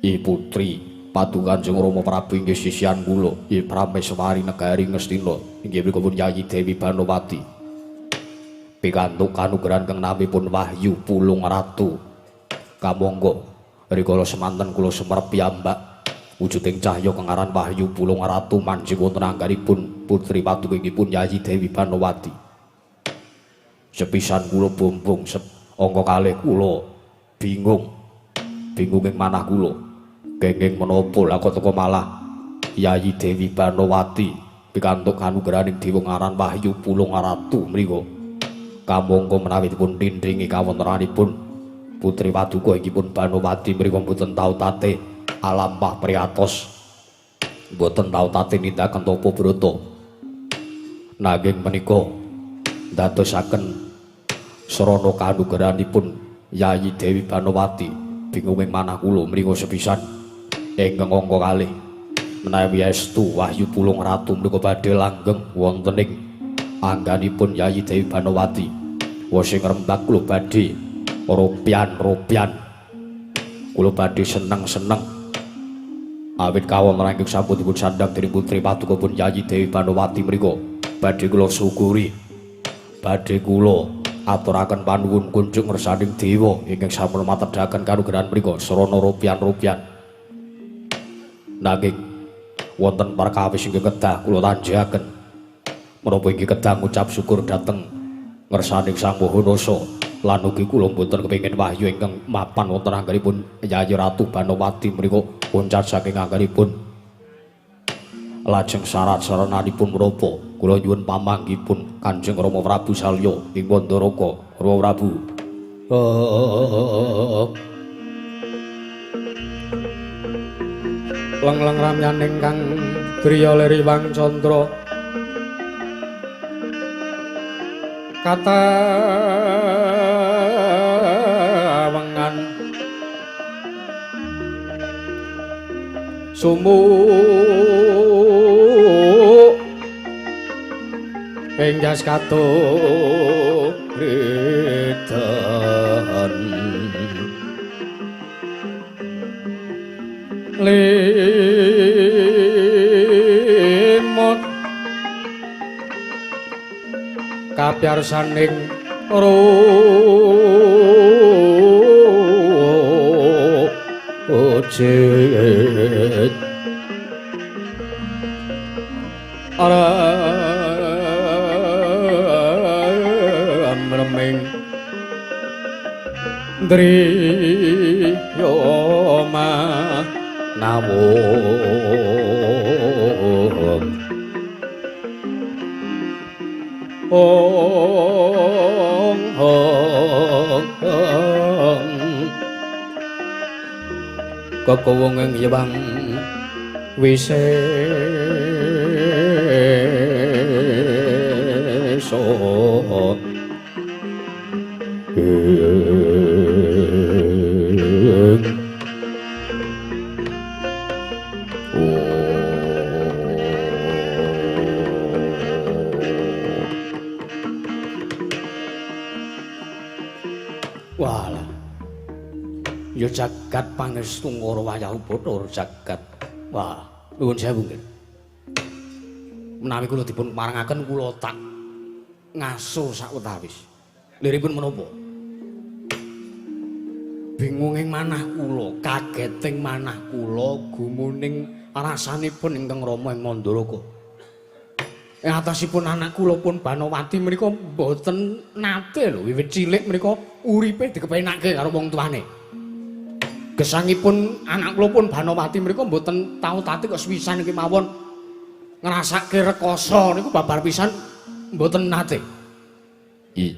I putri paduka Kanjeng Rama Prabu inggih sisihan kula I Prameswari Negari Ngastina inggih mriku pun Yayi Dewi Banowati pikantuk kanugrahan kang namipun Wahyu Pulung Ratu. Kamangka rikala semanten kula semerep piyambak wujuding cahya kang aran Wahyu Pulung Ratu manjing wonten angganipun putri paduka inggih pun Yayi Dewi Banowati. Sepisan kula bombong angka kalih kula bingung. Bingung ing manah kula. Kenging menapa lah kok teka malah Yayi Dewi Banowati pikantuk kanugrahaning dewa ngaran Wahyu Pulung Ratu mriku. Kamangka menawi dipun tindringi kawontenanipun putri paduka inggih Banowati mriku mboten tau tate alampah priyatos, mboten tau tate nindakaken tapa brata. Nanging menika ndadosaken srana kanugrahanipun Yayi Dewi Banowati bingunging manah kula mriku sepisan ingkang angka kalih. Menawi estu Wahyu Pulung Ratu mriku badhe langgeng wonten ing angganipun Yayi Dewi Banowati. Wosing rembag kula badhe ropian-ropian, kula badhe seneng-seneng awit kawontenan ingkang sampun dipun sandhang dening putri paduka pun Yayi Dewi Banowati mriku badhe kula syukuri, badhe kula aturaken panuwun kunjung ngersaning dewa ingkang sampun matedhaken kanugrahan mriku srana ropian-ropian. Nanging wonten perkawis ingkang kedah kula tanjaken menapa inggih kedah ngucap syukur dhateng ngersaning Sang Maha Nasa lan ugi kula mboten kepengin wahyu ingkang mapan wonten anggenipun Yayi Ratu Banowati mriku loncat saking anggenipun lajeng syarat sarananipun menapa kula nyuwun pamanggihipun Kanjeng Rama Prabu Salya ing Mandaraka. Rama Prabu. Lengleng ramyaning kang griya liriwang candra katawengan sumuk ing jas katon limut kapyarsaning rujit remeng driya nawung ong ong ong kekowong ing yewang wisesa Ya jagat pangestu ngara wayah Bathara jagat. Wah, nuwun sewu nggih. Menawi kula dipun parengaken kula tak ngaso sawetawis. Liripun menapa? Bingunging manah kula, kageting manah kula, gumuning rasanipun ingkang Rama ing Mandaraka. Ing atasipun anak kula pun Banowati menika mboten nate lho, wiwit cilik menika uripe dikepenake karo wong tuane. Gesangipun anak kula pun Banowati mriku mboten tau tati kok sepisan iki mawon ngrasake rekoso niku babar pisan mboten nate. Nggih.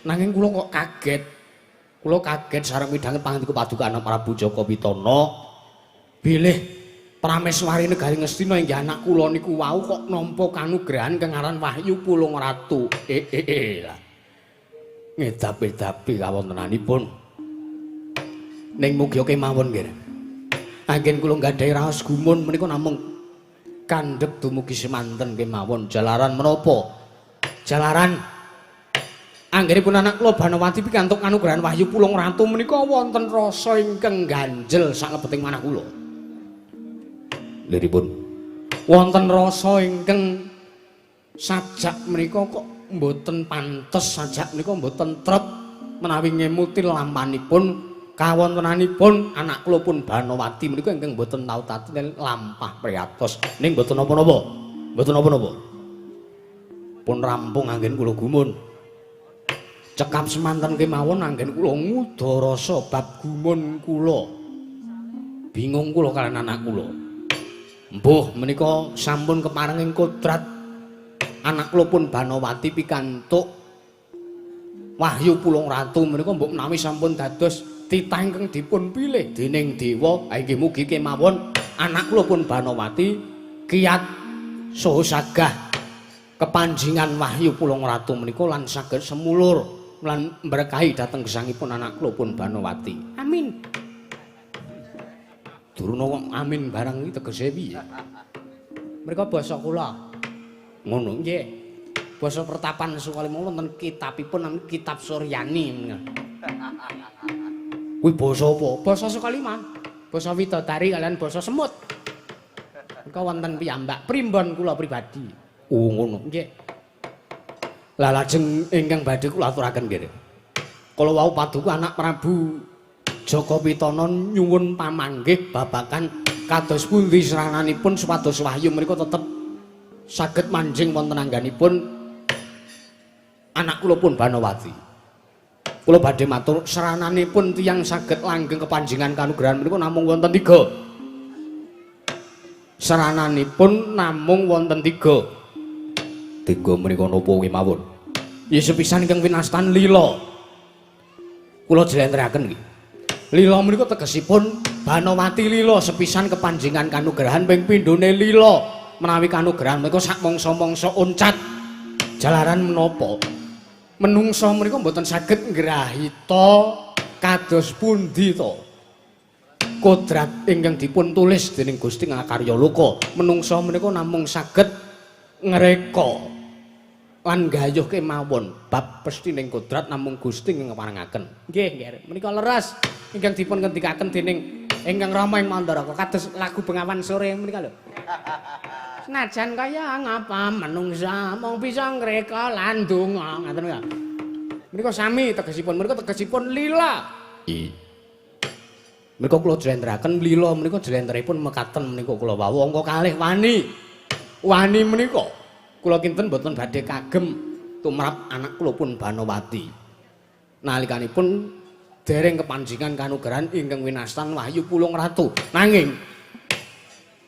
Nanging kula kok kaget. Kula kaget sareng midhanget pangandika paduka anak Prabu Jaka Pitana bilih Prameswari negari Ngastina inggih anak kula niku wau kok nampa kanugrahan kang aran Wahyu Pulung Ratu. Lah. Ngedap-edapi kawontenanipun. Ning mugi kemawon nggih. Anggen kula nggadahi raos gumun menika namung kandhek dumugi semanten kemawon. Jalaran menapa? Jalaran anggenipun anak kula Banowati pikantuk kanugrahan Wahyu Pulung Ratu menika wonten rasa ingkang ganjel saklebeting manah kula. Liripun wonten rasa ingkang sajak menika kok mboten pantes, sajak menika mboten trep menawi ngemuti lampanipun kawontenanipun anak kula pun Banowati menika ingkang mboten tau tati lampah priyatos. Ning mboten napa-napa, mboten napa-napa. Pun rampung anggen kula gumun. Cekap semanten kemawon anggen kula nguda rasa bab gumun kula. Bingung kula kaliyan anak kula. Mbuh menika sampun keparenging kodrat anak kula pun Banowati pikantuk Wahyu Pulung Ratu menika mbok menawi sampun dados titah ingkang dipun pilih dening dewa. Inggih mugi kemawon anak kula pun Banowati kiat saha sagah kepanjingan Wahyu Pulung Ratu menika lan saged semulur lan berkahi dhateng gesangipun anak kula pun Banowati. Amin. Duruna kok amin barang iki tegese piye? Mriko basa kula. Ngono nggih. Basa pertapan Sukalima wonten kitabipun namanya Kitab Suryani. Kuwi basa apa? Basa Sukalima. Basa widodari kalian basa semut. Mriko wonten piyambak primbon kula pribadi. Oh ngono. Nggih. Lah lajeng ingkang badhe kula aturaken nggih. Kala wau paduka anak Prabu Jaka Pitana nyuwun pamanggih babagan kados pundi srananipun supados wahyu menika tetep saged manjing wonten angganipun anak kula pun Banowati. Kula badhe matur srananipun tiyang saged langgeng kepanjingan kanugrahan menika namung wonten tiga. Srananipun namung wonten tiga. Tiga menika napa kemawon? Ya sepisan ingkang winastan lila. Kula jlentrehaken nggih. Lila menika tegesipun Banowati lila sepisan kepanjingan kanugrahan ping pindhone lila menawi kanugrahan menika sak mangsa-mangsa oncat jalaran menapa menungsa menika mboten saged ngrahita kados pundi to kodrat ingkang dipun tulis dening Gusti Ngakarya Loka. Menungsa menika namung saged ngreka lan gayuh kemawon bab pestining kodrat namung Gusti ingkang ngeparengaken. Nggih, nggih. Menika leres ingkang dipun ngendikaken dening ingkang Rama ing Mandaraka kados lagu Bengawan Sore menika lho. Senajan kaya ngapa menungsa mung bisa ngreka lan donga ngaten ya. Menika sami tegesipun, menika tegesipun lila. I. Menika kula jlentrehaken lila menika jlentrehipun mekaten menika kula wau angka kalih wani. Wani menika kula kinten mboten badhe kagem tumrap anak kula pun Banowati. Nalikanipun dereng kepanjingan kanugrahan ingkang winastan Wahyu Pulung Ratu. Nanging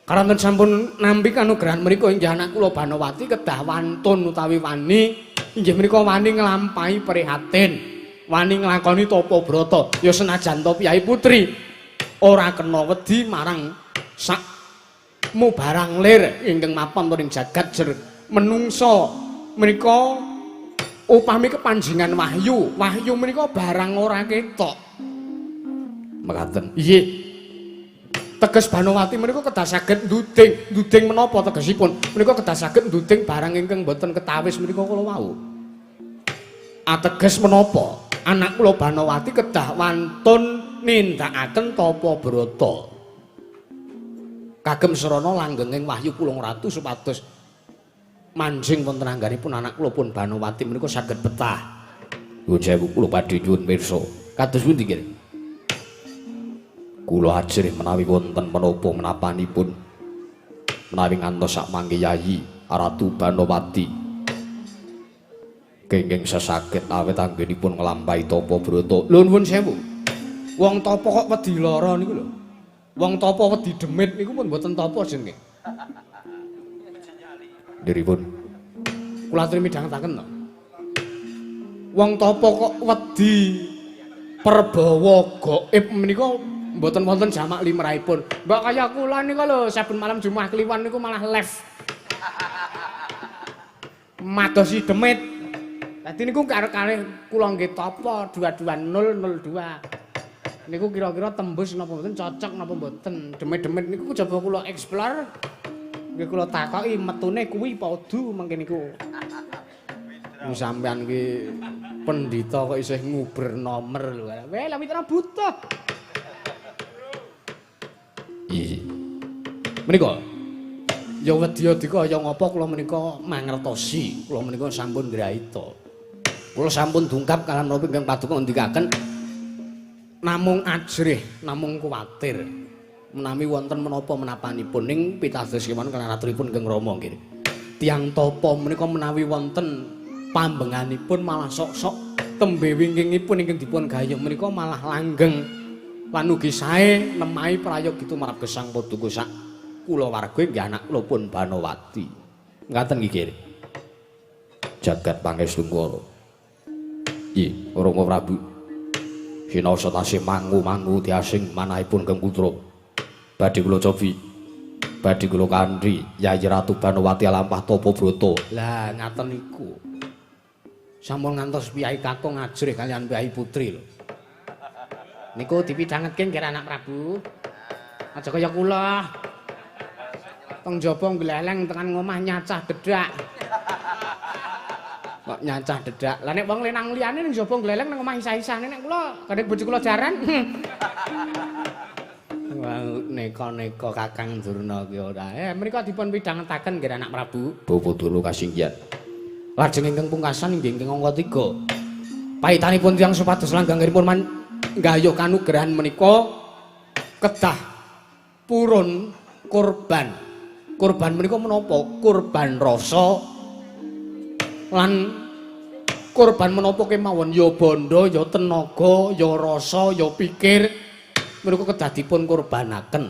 karanten sampun nampi kanugrahan menika inggih anak kula Banowati kedah wantun utawi wani inggih menika wani nglampahi prihatin, wani nglakoni tapa brata. Ya senajan to piyai putri ora kena wedi marang sak mubarang lir ingkang mapan ing jagat jer menungsa menika upami kepanjingan wahyu, wahyu menika barang ora ketok. Mekaten. Nggih. Teges Banowati menika kedah saged nduding, nduding menapa tegesipun? Menika kedah saged nduding barang ingkang boten ketawis menika kala wau. Ateges menapa? Anak kula Banowati kedah wantun nindakaken tapa brata. Kagem srana langgenging wahyu Pulung Ratu supados manjing wonten angganipun anak kula pun Banowati menika saged betah. Nuwun sewu kula badhe nyuwun pirsa. Kados pundi nggih? Kula ajrih menawi wonten menapa menapanipun menawi ngantos sak mangke Yayi Ratu Banowati kenging sesakit awit anggenipun nglampahi tapa brata. Lho nuwun sewu. Wong tapa kok wedi lara niku lho. Wong tapa wedi demit niku pun mboten tapa jenenge. Nderipun kula aturi midhangetaken to. Wong tapa kok wedi perbawa gaib menika mboten wonten jamak limrahipun. Mbak kaya kula niku lho saben malam Jumat Kliwon niku malah live. Madosi demit. Dadi niku karo-karo kula nggih tapa 22002. Niku kira-kira tembus napa mboten, cocok napa mboten. Demit-demit niku coba kula explore. Nggih kula takoki metune kuwi padha mangke niku. Sampeyan ki pendhita kok isih nguber nomer lho. Weh, lha mitra buta. Iya. Menika ya wedya dika ya ngapa kula menika mangertosi, kula menika sampun ngrahita. Kula sampun dungkap kalian menapa ingkang paduka ngendikaken namung ajrih, namung kuwatir menawi wonten menapa menapanipun ning pitados kemawon kaliyan aturipun Ingkang Rama nggih. Tiyang tapa menika menawi wonten pambenganipun malah sok-sok tembe wingkingipun ingkang dipun gayuh menika malah langgeng lan ugi sae nemahi prayogi tumrap gesang paduka sak Kulawarga inggih anak kula pun Banowati. Ngaten nggih, Gir. Jagat Pangestungkara. Nggih, Rama Prabu. Sinaosa tasih mangu-mangu tiasing manahipun Kang Putra. Badhe kula cobi. Badhe kula kandhi Yayi Ratu Banowati lampah tapa brata. Lah ngaten niku. Sampun ngantos piyai kakung ajrih kalian piyai putri lho. Niku dipidhangetke nggih anak Prabu. Aja kaya kula. Teng jaba gleleng tekan ngomah nyacah dedak. Kok nyacah dedak. Lah nek wong lenang liyane ning jaba gleleng nang omah isah-isahne nek kula kadek bojo kula jaran. Wah, neka-neka Kakang Durna ki ora. Menika dipun pidhangetaken nggih anak Prabu. Bapak Durna kasinggihan. Lajeng ingkang pungkasan inggih ingkang angka 3. Paitanipun tiyang supados langgengipun nggayuh kanugrahan menika kedah purun kurban. Kurban menika menapa? Kurban rasa lan kurban menapa kemawon ya bondo, ya tenaga, ya rasa, ya pikir menika kedah dipun kurbanaken.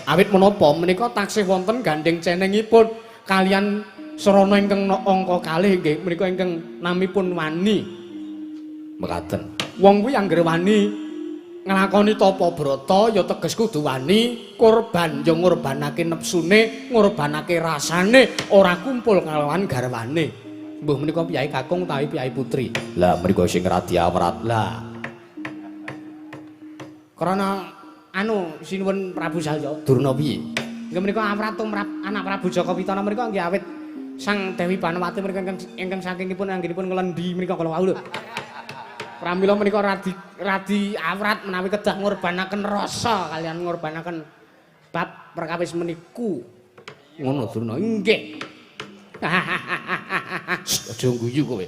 Awit menapa menika taksih wonten gandheng cenengipun kalian sarana ingkang angka kalih nggih menika ingkang namipun wani. Mekaten. Wong kuwi anggere wani nglakoni tapa brata ya teges kudu wani kurban, ya ngurbanake nepsune, ngurbanake rasane, ora kumpul kalawan garwane. Mbuh menika piyai kakung utawi piyai putri. Lah menika sing radi awrat. Lah. Krana anu sinuwun Prabu Salya. Durna piye? Nggih menika awrat tumrap anak Prabu Jaka Pitana menika nggih awit Sang Dewi Banowati menika ingkang sakingipun anggenipun nglendi menika kala wau lho. Pramila menika radi awrat menawi kedah ngurbanaken rasa kalian ngurbanaken bab perkawis meniku. Ngono Durna. Nggih. Aja guyu kowe.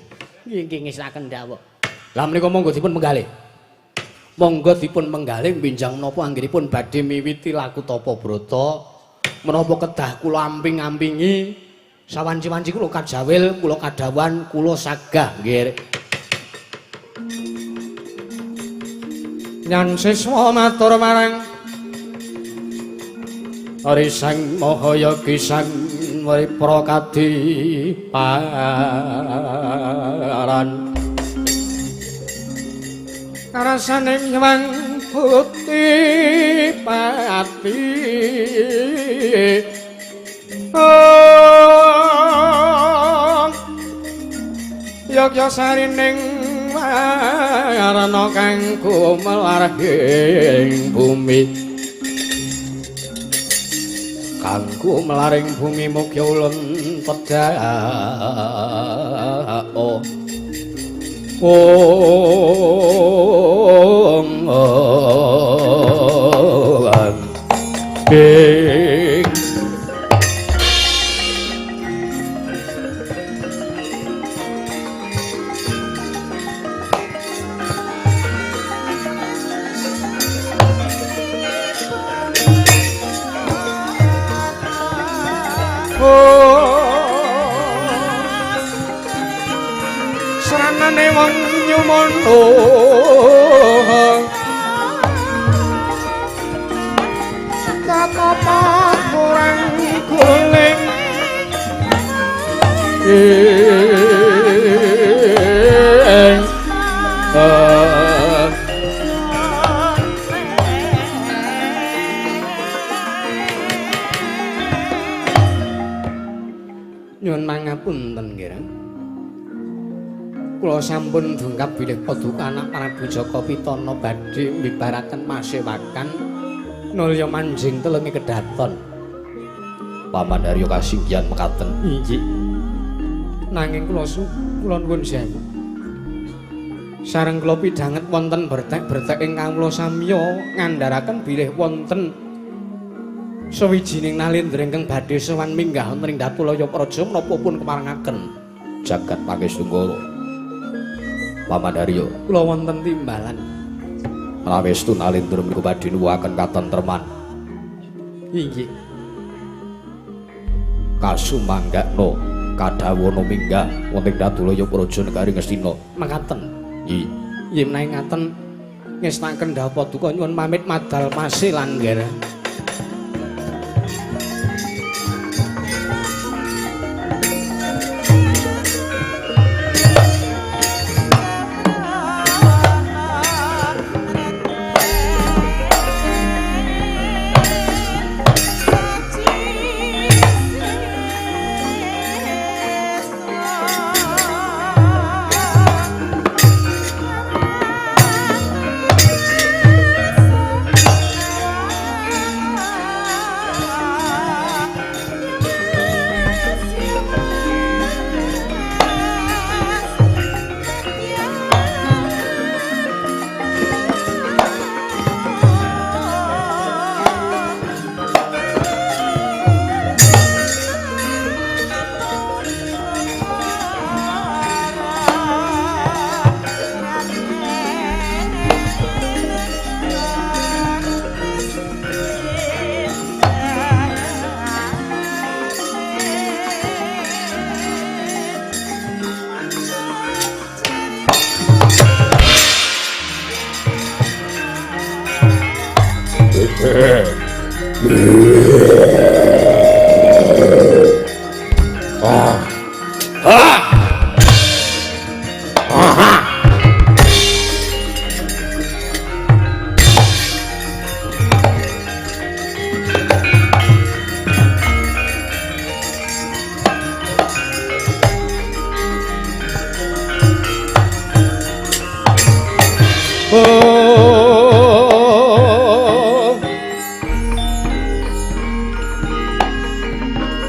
Nggih nggih ngesaken dawuh. Lah menika monggo dipun menggalih. Monggo dipun menggalih benjang menapa anggenipun badhe miwiti laku tapa brata. Menapa kedah kula amping-ampingi sawanci-wanci kula kajawil, kula kadawan, kula sagah nggih. Nyan siswa matur marang Ari Sang Mahayagi Sang Wipra Kadiparan. Rasane nyewang putih pati. Oh, yogya sarining warna kang gumelar ing bumi. Kang gumelaring bumi mugi ulun tedhak. Oh. Ong ing Sranane wong nyumono katapa kurang guling ing nyuwun mangapunten nggih. Kula sampun dongkap bilih paduka anak Prabu Jaka Pitana badhe mbibaraken masewakan nulya manjing telenge kedaton. Paman Haryo kasinggihan mekaten. Inggih. Nanging kula nuwun sewu. Sareng kula pidhanget wonten bertek-bertek ing kawula samya ngandharaken bilih wonten sawijining nalendra ingkang badhe sowan minggah wonten ing Datulaya Praja menapa pun kemarengaken jagat Pangestungkara. Paman Haryo, kula wonten timbalan. Menawi estu nalendra menika badhe nuwuhaken katentreman. Inggih. Kasumanggakna kadhawana minggah wonten Datulaya Praja negari Ngastina. Mekaten. Nggih. Nggih menawi ngaten ngestakaken dawuh paduka nyuwun pamit madal masilan nggih.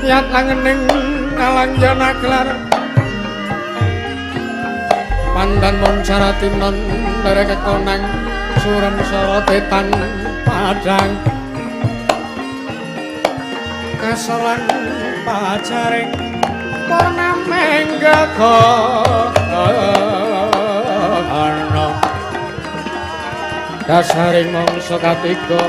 Yat langening alang janaklar pandan moncaratinon derek kekonang surem sorotetan padang kasolan pajaring purnameng gegono dasaring mangsa katiga.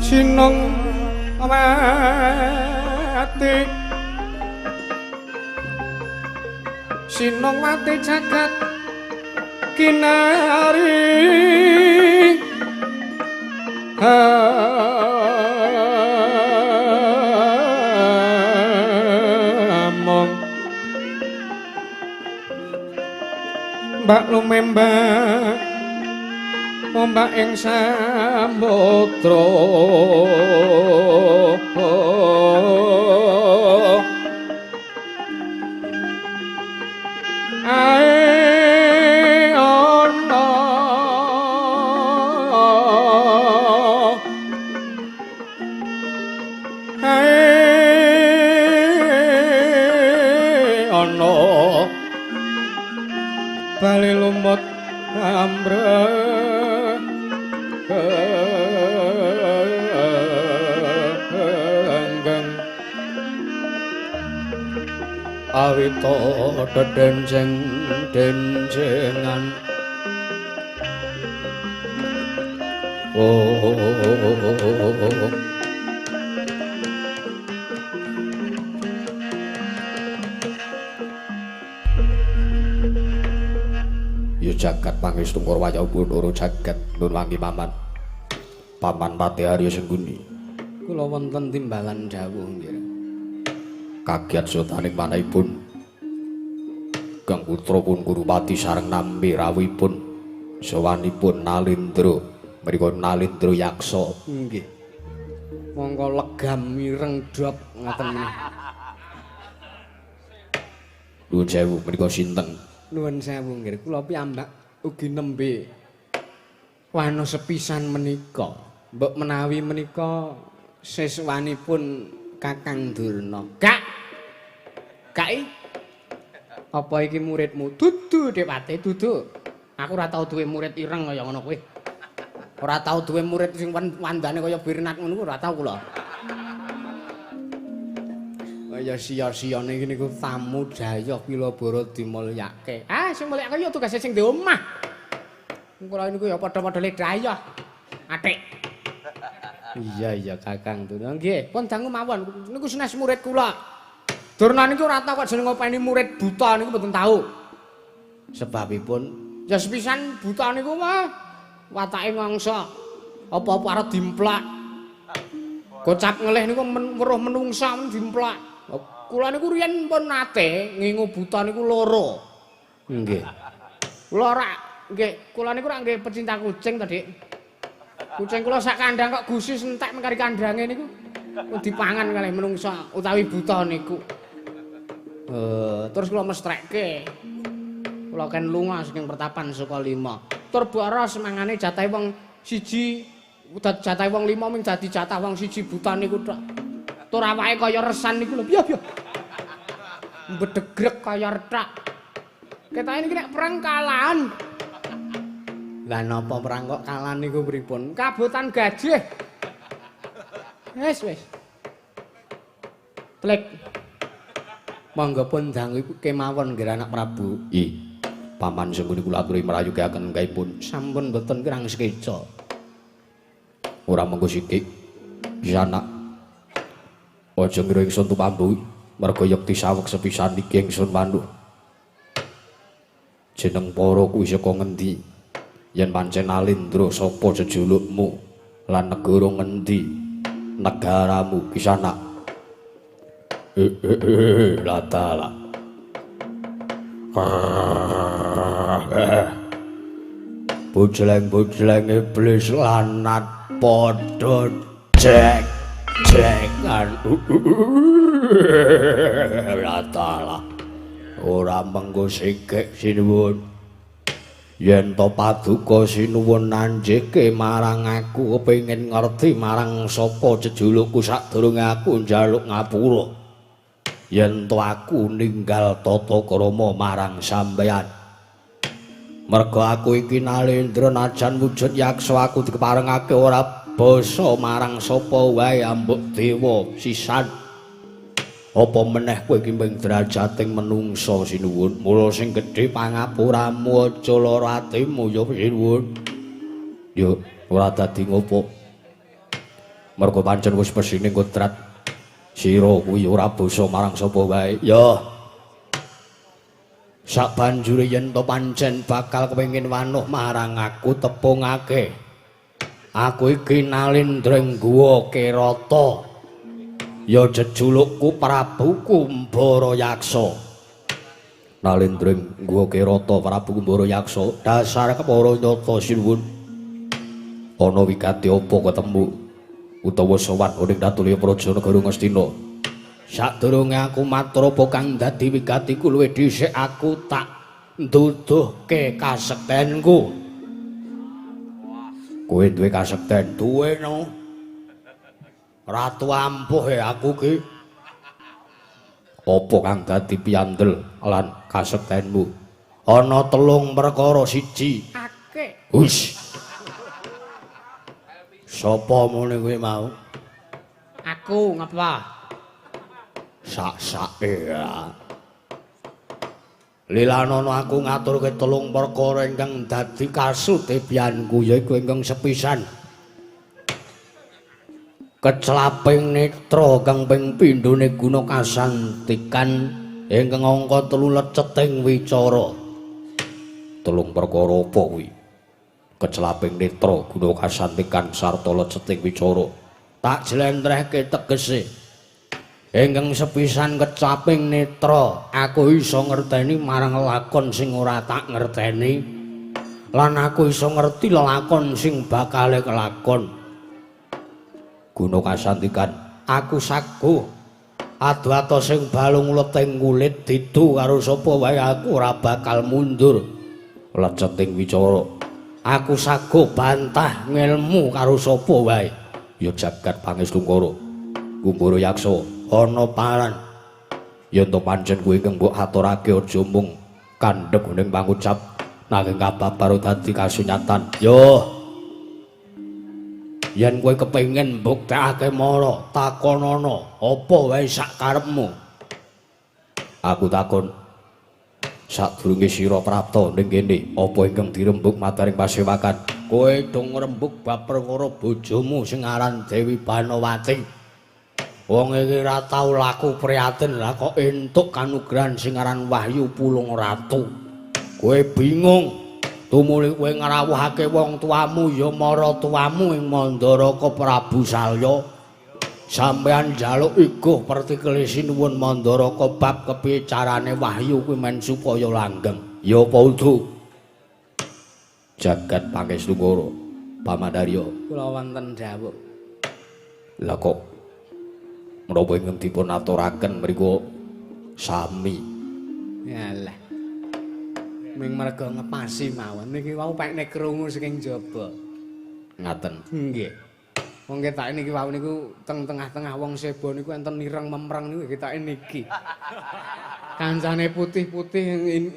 Sinung mati, sinung mati jagat kinari. Among mbak lumembak ombak ing samudra. Ae ana ae ana bali lumut ambrek awita dedenceng dencengan. Oh, ya jagat pangestu Kurawa Bathara jagat nun wangi paman. Paman Patih Arya Sengkuni. Kula wonten timbalan dawuh nggih. Kagiat sotaning manahipun Kang putra pun Kurupati sareng nampi rawuhipun sowanipun Nalindra mriku Nalindra Yaksa. Nggih. Monggo legam mireng dop ngaten menih. Nuwun sewu menika sinten? Nuwun sewu nggih kula piyambak ugi nembe wano sepisan menika. Mbok menawi menika siswanipun Kakang Durna. Kak. Kai. Apa iki muridmu? Dudu Dewate, dudu. Aku ora tau duwe murid ireng kaya ngono kuwi. Ora tau duwe murid sing wandane kaya Birnat ngono kuwi ora tau kula. Kaya sia-siane iki niku tamu dayoh Pilabara dimulyake. Ah, sing mulyake ya tugase sing di omah. Kula niku ya padha-padha le dayoh. Atik. Iya iya Kakang Durna. Nggih, pun dangu mawon. Niku senes murid kula. Durna niku ora tau kok jeneng ngopeni murid buta niku mboten tau. Sebabipun ya sepisan buta niku mah watake ngangsa. Apa-apa arep dimplak. Gocap ngelih niku weruh menungsa dimplak. Kula niku riyen pun nate ngingu buta niku loro. Nggih. Kula ora nggih, kula niku ora nggih pecinta kucing to, Dik. Kucing kula sak kandang kok gusis entek mengkari kandange niku. Dipangan kalih menungsa utawi buta niku. Terus kula mestrekke. Kula ken lunga saking pertapan Sukalima. Tur boros mangane jatahe wong siji, jatahe wong lima ming dadi jatah wong siji buta niku tok. Tur awake kaya resan niku lho, piye piye. Mbedegrek kaya rethak. Ketoke niki nek perang kalahan. Lah napa perang kok kalah niku pripun? Kabotan gajih. Wis wis. Tlek. Monggo pun dangu kemawon nggih anak Prabu. I. Paman sengkuni kula aturi mrayugaken engkaipun. Sampun boten kirang sekeca. Ora mengko sithik. Pisanak. Aja ngira ingsun tumambu merga yekti saweg sepisan iki ingsun manduh. Jeneng para kuwi saka ngendi? Yen pancen Alindra sapa jejulukmu lan negara ngendi negaramu Kisanak? Latala. Bujleng-bujleng iblis lanat padha jek-jekan. Latala. Ora mengko sikik sinuwun. Yen to paduka sinuwun nanjeke marang aku kepengin ngerti marang sapa jejulukku sadurunge aku njaluk ngapura. Yen to aku ninggal tata krama marang sampeyan. Merga aku iki Nalendra najan wujud yaksa aku dikeparengake ora basa marang sapa wae ambuk dewa sisan. Apa meneh kowe iki ming derajating menungsa sinuwun. Mula sing gedhe pangapuramu aja lara atimu ya sinuwun. Yo ora dadi ngopo. Merga pancen wis pesine kodrat sira kuwi ora basa marang sapa wae. Ya. Sabanjure yen to pancen bakal kepengin wanuh marang aku tepungake. Aku iki Nalendra Guwa Kerata. Ya jejulukku Prabu Kumbara Yaksa. Nalendra Guwa Kerata Prabu Kumbara Yaksa dasar kepara nyata sinuwun. Ana wigati apa ketemu utawa sowan ning Datulya Praja Negara Ngastina? Sadurunge aku matur apa kang dadi wigatiku luwih dhisik aku tak nduduhke kasektenku. Kowe duwe kasekten? Duwe no. Ratu ampuh ya aku ki. Apa kang dadi piyandel lan kasektenmu? Ana telung perkara siji. Akeh. Hush. Sapa muni kuwi mau? Aku ngapa? Sak-sake ya. Lilanono aku ngaturke telung perkara ingkang dadi kasutebianku yaiku ingkang sepisan. Kecelaping netra kang ping pindhone guna kasantikan ingkang angka 3 leceting wicara. Telung perkara apa kuwi? Kecelaping netra guna kasantikan sarta leceting wicara. Tak jlentrehke tegese. Ingkang sepisan kecaping netra, aku iso ngerteni marang lakon sing ora tak ngerteni. Lan aku iso ngerti lelakon sing bakale kelakon. Guna kasantikan aku saguh ado-ado sing balung leting kulit didu karo sapa wae aku ora bakal mundur. Leceting wicara aku saguh bantah ngelmu karo sapa wae. Ya jagat pangestungkara Kumbara Yaksa ana paran. Yen to pancen kuwi ingkang mbok aturake aja mung kandhek ning pangucap nanging kababar dadi kasunyatan. Yo yen kowe kepengin mbuktekake mara takonono apa wae sak karepmu. Aku takon sadurunge sira prapta ning kene apa ingkang dirembug mataring pasewakan? Kowe do ngrembug bab perkara bojomu sing aran Dewi Banowati. Wong iki ora tau laku prihatin lah kok entuk kanugrahan sing aran Wahyu Pulung Ratu. Kowe bingung tumuli kowe ngrawuhake wong tuamu ya maratuwamu ing Mandaraka Prabu Salya. Sampeyan njaluk iguh pertikele sinuwun Mandaraka bab kepiye carane wahyu kuwi men supaya langgeng. Ya apa udu? Jagat Pangestu Koro Pamandarya. Kula wonten dawuh. Lah kok menapa ingkang dipun aturaken mriku sami? Yalah. Ming merga ngepasi mawon niki wau pekne krungu saking jaba. Ngaten. Nggih. Wong ketake niki wau niku teng tengah-tengah wong seba niku enten ireng memreng niku ketake niki. Kancane putih-putih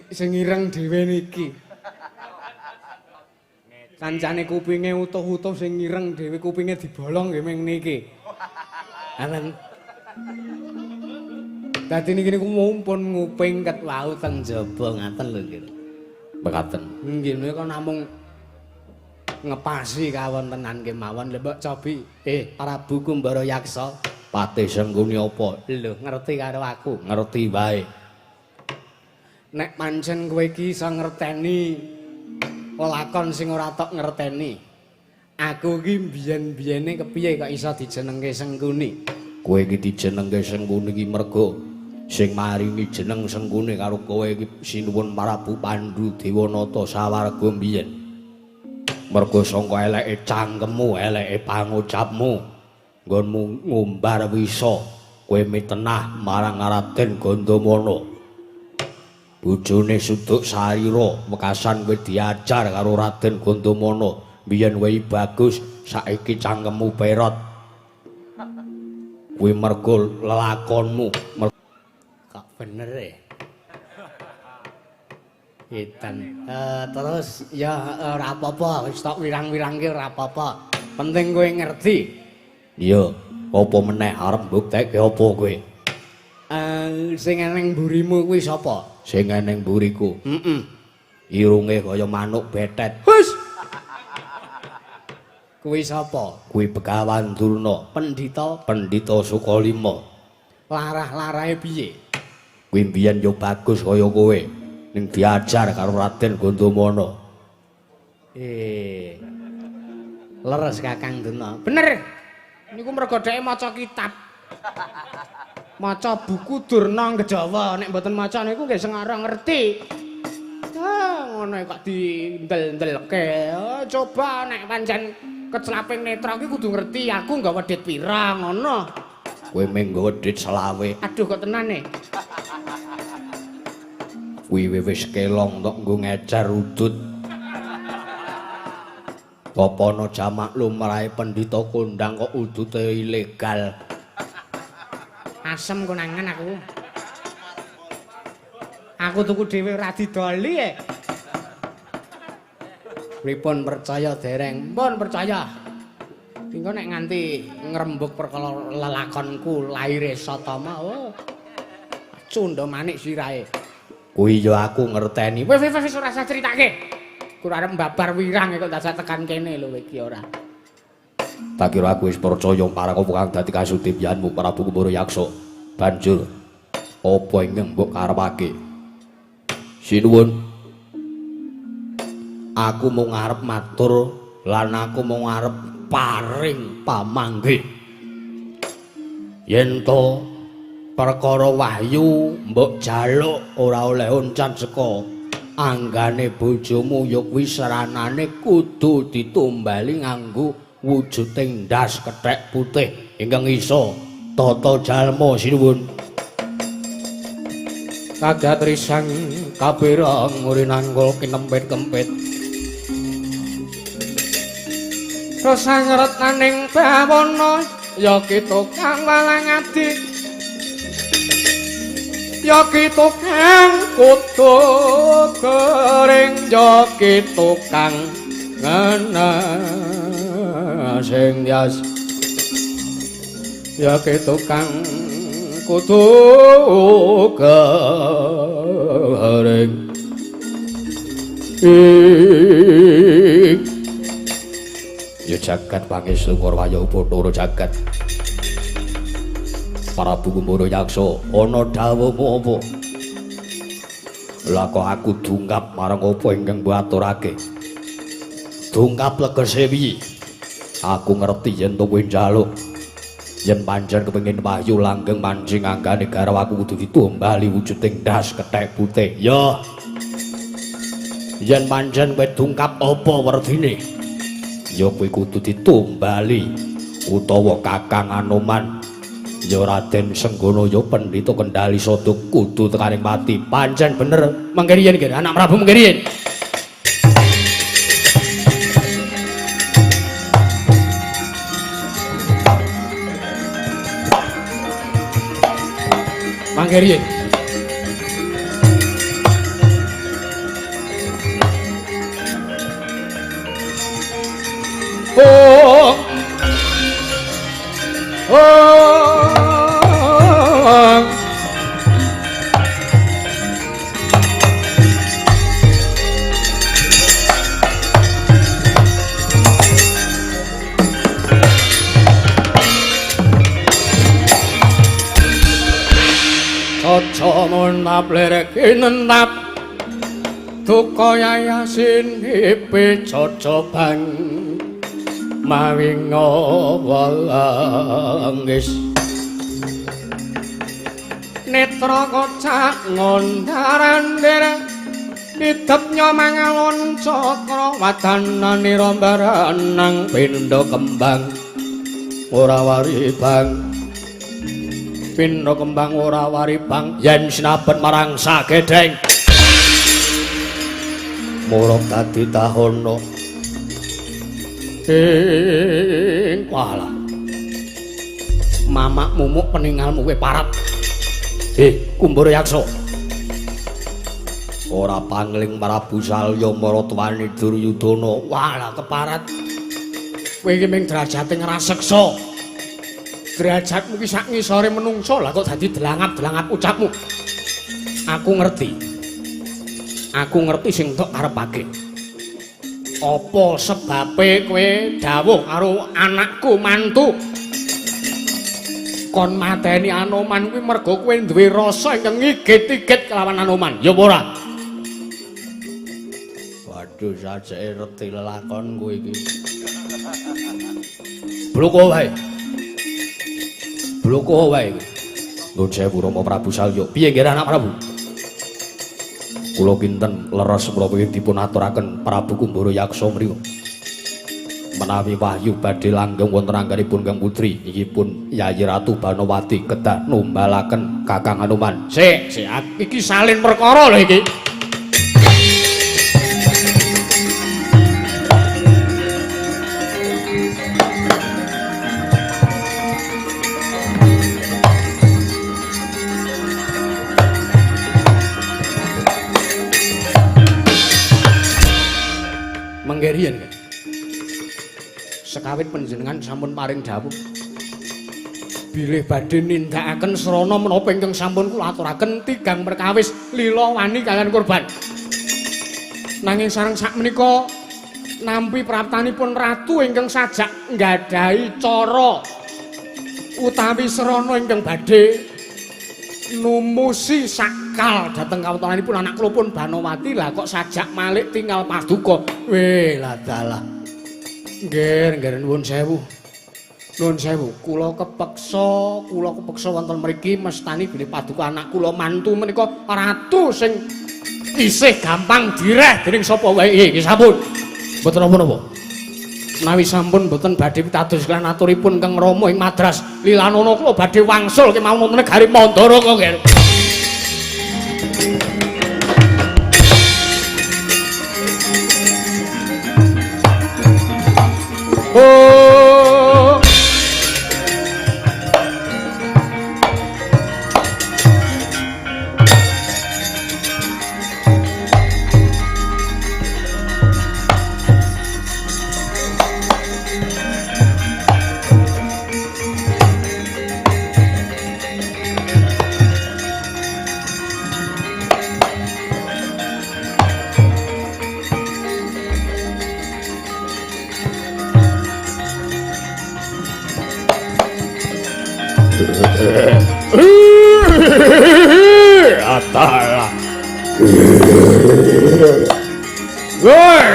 sing ireng dhewe niki. Kancane kupinge utuh-utuh sing ireng dhewe kupinge dibolong nggih ming niki. Amen. Dadi niki niku mumpun nguping ket wau teng jaba ngaten lho nggih. Mekaten. Nggih menika namung ngepasi kawontenan kemawon. Lha mbok cobi. Prabu Kumbara Yaksa, Patih Sengkuni apa? Lho, ngerti karo aku. Ngerti wae. Nek pancen kowe iki iso ngerteni lakon sing ora tok ngerteni. Aku iki mbiyen-biyene kepiye kok iso dijenengke Sengkuni? Kowe iki dijenengke Sengkuni iki mergo sing maringi jeneng Sengkuni karo kowe iki sinuwun Prabu Pandu Dewanata sawarga mbiyen. Mergo sangka eleke cangkemmu, eleke pangucapmu, nggonmu ngumbar wisa, kowe mitenah marang Raden Gandamana. Bojone Suduk Sarira, wekasan kowe diajar karo Raden Gandamana. Mbiyen kowe bagus, saiki cangkemmu perot. Kuwi mergo lelakonmu. Kok bener e? Edan. Terus ya ora apa-apa, wis tok wirang-wirangke ora apa-apa. Penting kowe ngerti. Iya, apa meneh arep mbuktekke apa kowe? Sing eneng mburimu kuwi sapa? Sing eneng mburiku. Heeh. Irunge kaya manuk betet. Hus. Kuwi sapa? Kuwi Begawan Durna, pendhita, pendhita Sukalima. Larah-larahe piye? Kuwi mbiyen yo bagus kaya kowe. Ning diajar karo Raden Gandamana. Leres Kakang Durna. Bener. Niku mergo dheke maca kitab. Maca buku Durna Ngejawa, nek mboten maca niku nggih sengara ngerti. Ah, ngono kok dindel-ndelke. Coba nek pancen kecelaping netra iki kudu ngerti aku nggawa dhit pira ngono. Kowe mung nggawa dhit 25. Aduh kok tenan e. Kuwi wis kelong tok nggo ngecer udut. Apa ana jamak lumrahe pendhita kondang kok udute ilegal. Asem konangan aku. Aku tuku dhewe ora didoli e. Pripun percaya dereng? Pun percaya. Engko nek nganti ngrembug perkara lelakonku laire Satama, oh. Cundha manik sirahe. Kuwi ya aku ngerteni. Wis wis wis ora usah critake. Ku arep mbabar wirang kok dadak tekan kene lho iki ora. Tak kira aku wis percaya marang apa kang dadi kasudibyanmu Prabu Kumbara Yaksa. Banjur apa ingkang mbok karepake? Sinuwun. Aku mung arep matur lan aku mung arep paring pamanggih. Yen to perkara wahyu mbok jaluk ora oleh oncan saka anggane bojomu ya kuwi seranane kudu ditumbali nganggo wujuding ndas kethek putih ingkang iso tata jalma sinuwun. Kagat risang kapirang ngurinanggul kinempit-kempit. Rasa ngertaning bawana ya ki tukang walang adi. Ya ki tukang kudu kering ya ki tukang ngena sing yas. Ya ki tukang kudu kering. Ya jagat pangestu Wayah Bathara jagat. Prabu Kumbara Yaksa ana dawuhmu apa? Lah kok aku dungkap marang apa ingkang mbok aturake? Dungkap legese piye? Aku ngerti yen to kowe njaluk. Yen pancen kepengin wahyu langgeng mancing anggane garwaku kudu ditumbali wujuding ndas kethek putih. Ya. Yen pancen kowe dungkap apa werdine? Ya kowe kudu ditumbali utawa Kakang Anoman. Ya Raden Senggana ya pendhita kendali sada kudu tekaning pati. Pancen bener. Mangke riyen nggih, anak Prabu mangke riyen. Mangke riyen. Oh. Oh. Caca lerek nentap duka yayasin ipe caca bang mawi ngawangis netra kocak ngondaran idep nyomangalon cakra wadanane rombaranang pindha kembang ora wari bang pindha kembang ora wari bang yen sinabet marang sagedheng murub dadi tahono ing walah mamak mumuk peningalmu kowe parat. Kumbara Yaksa ora pangling Prabu Salya maratuwane Duryudana. Walah keparat kowe iki ming derajate ngraseksa. Derajatmu ki sak ngisore menungso lah kok dadi delangap-delangap ucapmu. Aku ngerti. Aku ngerti sing tok karepake. Apa sebabe kowe dawuh karo anakku mantu kon mateni Anoman kuwi mergo kowe duwe rasa ingkang ngigit-igit kelawan Anoman. Ya apa ora? Waduh, sajake reti lelakon kowe iki. Bloko wae. Bloko wae. Nuwun sewu Rama Prabu Salya. Piye nggih anak Prabu? Kula kinten leres menapa dipun aturaken Prabu Kumbara Yaksa mriku. Menawi wahyu badhe langgeng wonten angganipun Kang Putri inggih pun Yayi Ratu Banowati kedah numbalaken Kakang Anoman. Sik, sik iki salin perkara lho iki. Mangke riyen sekawit panjenengan sampun paring dawuh bilih badhe nindakaken srana menapa ingkang sampun kula aturaken tigang perkawis lila wani kaliyan kurban. Nanging sareng sakmenika nampi praptanipun ratu ingkang sajak nggadahi cara utawi srana ingkang badhe numusi sakal dhateng kawontenanipun anak kula pun Banowati lah kok sajak malik tinggal paduka. Weh lah dalah. Nggih, nggih nuwun sewu. Nuwun sewu, kula kepeksa wonten mriki mestani bilih paduka anak kula mantu menika ratu sing isih gampang direh dening sapa wae. Nggih sampun. Mboten napa-napa. Menawi sampun mboten badhe pitados lan aturipun Kang Rama ing Madras Lilanana kula badhe wangsul kemawon wonten negari Mandara kok nggih. Oh. Atalah. Woi.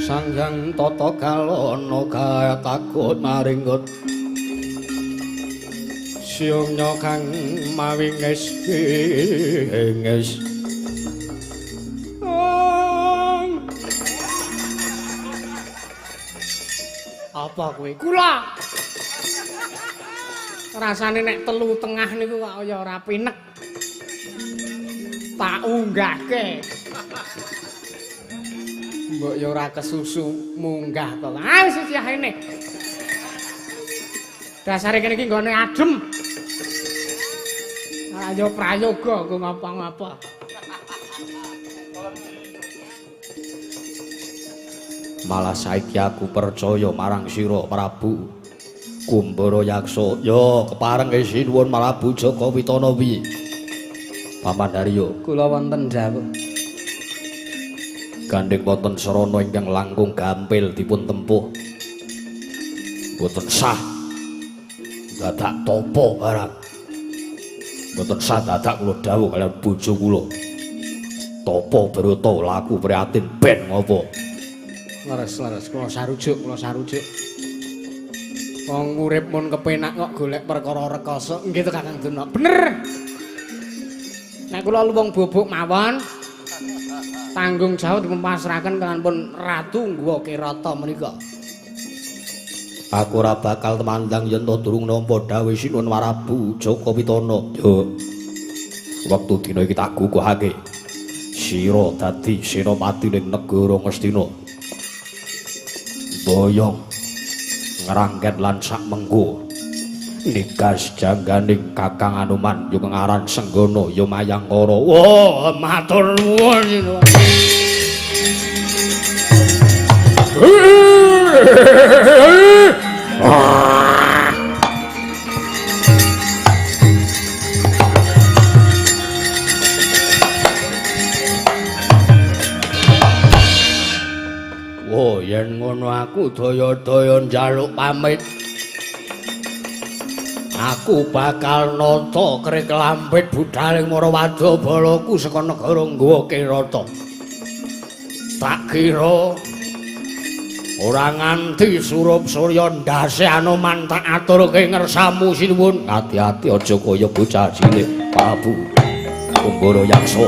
Sanghyang tata kalana katakut maringkut siungnya kang mawinges inges. Apa kowe? Kula. Rasane nek telu tengah niku kok ya ora pinek. Tak unggahke. Mbok ya ora kesusu munggah to. Ah wis sisih ini. Dasare kene iki nggone adem. Ora yo prayoga nggo ngapa-ngapa. Malah saiki aku percaya marang sira Prabu Kumbara Yaksa. Ya kepareng sinuwun Prabu Jaka Witana piye? Paman Haryo, kula wonten dawuh. Gandheng wonten sarana ingkang langkung gampil dipun tempuh. Mboten sah dadak tapa barang. Mboten sah dadak kula dawuh kaliyan bojo kula. Tapa brata laku prihatin ben ngopo? Leres-leres kula sarujuk, kula sarujuk. Wong urip mun kepenak kok golek perkara rekoso. Nggih to Kakang Durna. Bener. Nek kula luwung bubuk mawon tanggung jawab dipun pasrahaken kaliyan pun Ratu Ngwa Kirata menika. Aku ora bakal temandang yen to durung nampa dawuh Sinuwun Prabu Jaka Witana. Yo. Wektu dina iki tak guguhake. Sira dadi senopati ning negara Ngastina. Boyong ngrangken lan sak mengko nigas jangganing Kakang Anoman yo ngaran Senggana yo Mayangkara. Wah, matur nuwun. Oh, yen ngono aku daya-daya njaluk pamit. Aku bakal nata krik lampit budhaling Marawadya balaku saka negara Ngwa Kirata. Tak kira ora nganti surup surya ndase Anoman tak aturke ngersamu sinuwun. Ati-ati aja kaya bocah cilik Prabu Kumbara Yaksa.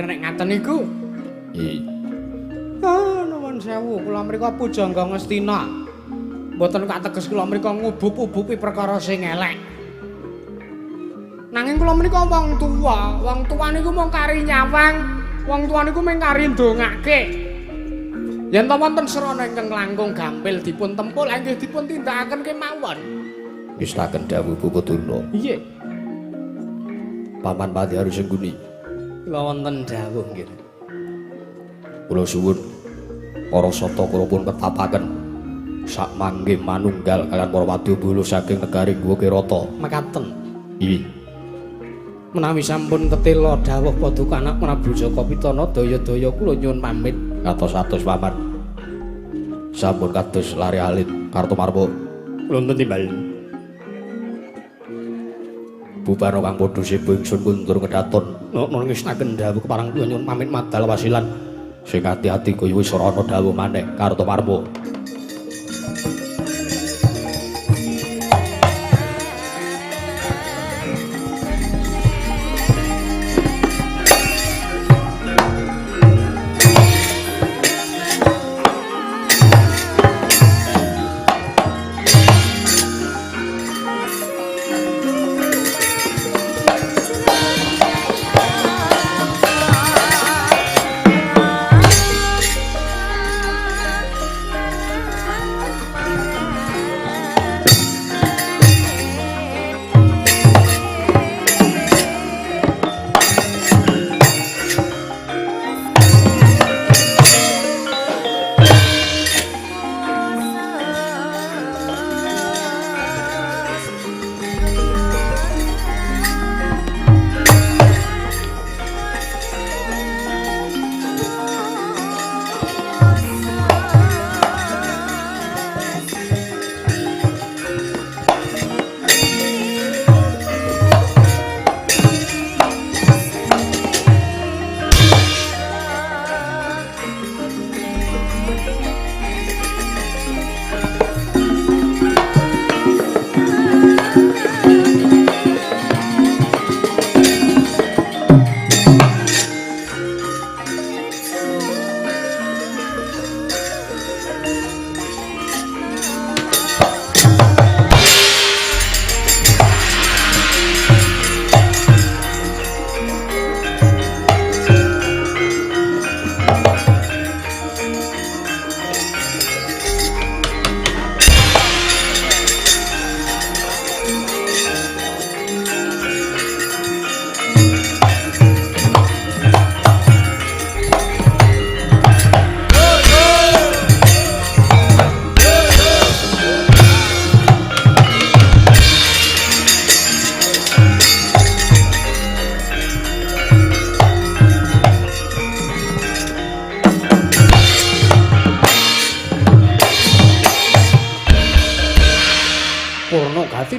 Ngaten niku. Ah, nuwun sewu, kula mriku pujangga Ngastina. Mboten kateges kula mriku ngubub-ububi perkara sing elek. Nanging kula menika wong tuwa, wong tuwa niku mung kari nyawang, wong tuwa niku mung kari ndongake. Yen ta wonten srana ingkang langkung gampil dipun tempul, inggih dipun tindakaken kemawon. Ngestaken dawuh Bapak Durna. Nggih. Paman Pati Aru Sengguni. Kula wonten dawuh nggih. Kula suwun para sata kula pun ketapaken sak mangke manunggal kalian para wadyabala saking negari Ngwakirata. Mekaten. Nggih. Menawi sampun ketela dawuh paduka anak Prabu Jaka Pitana daya-daya kula nyuwun pamit. Atos-atos paman. Sampun kados lari alit Kartomarpa. Kula wonten timbal. Bubano kang padha sebo ingsun kundur kedaton. Nuwun ngestaken dawuh kepareng kula nyuwun pamit madal wasilan. Sing ati-ati kaya wis ora ana dawuh maneh Kartomarpa.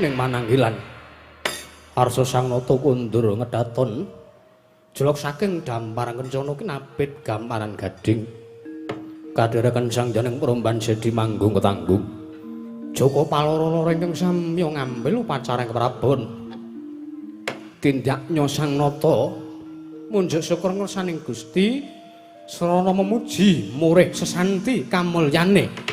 Ning mananggilan Arsa Sang Nata kundur ngedaton jelok saking damparan kencana kinabit gamparan gading kadheraken sang janing peromban sedi manggung ketanggung Joko paloro-loro ingkang samya ngambil upacara ing keprabon tindaknya Sang Nata munjuk syukur ngersaning Gusti srana memuji murih sesanti kamulyane.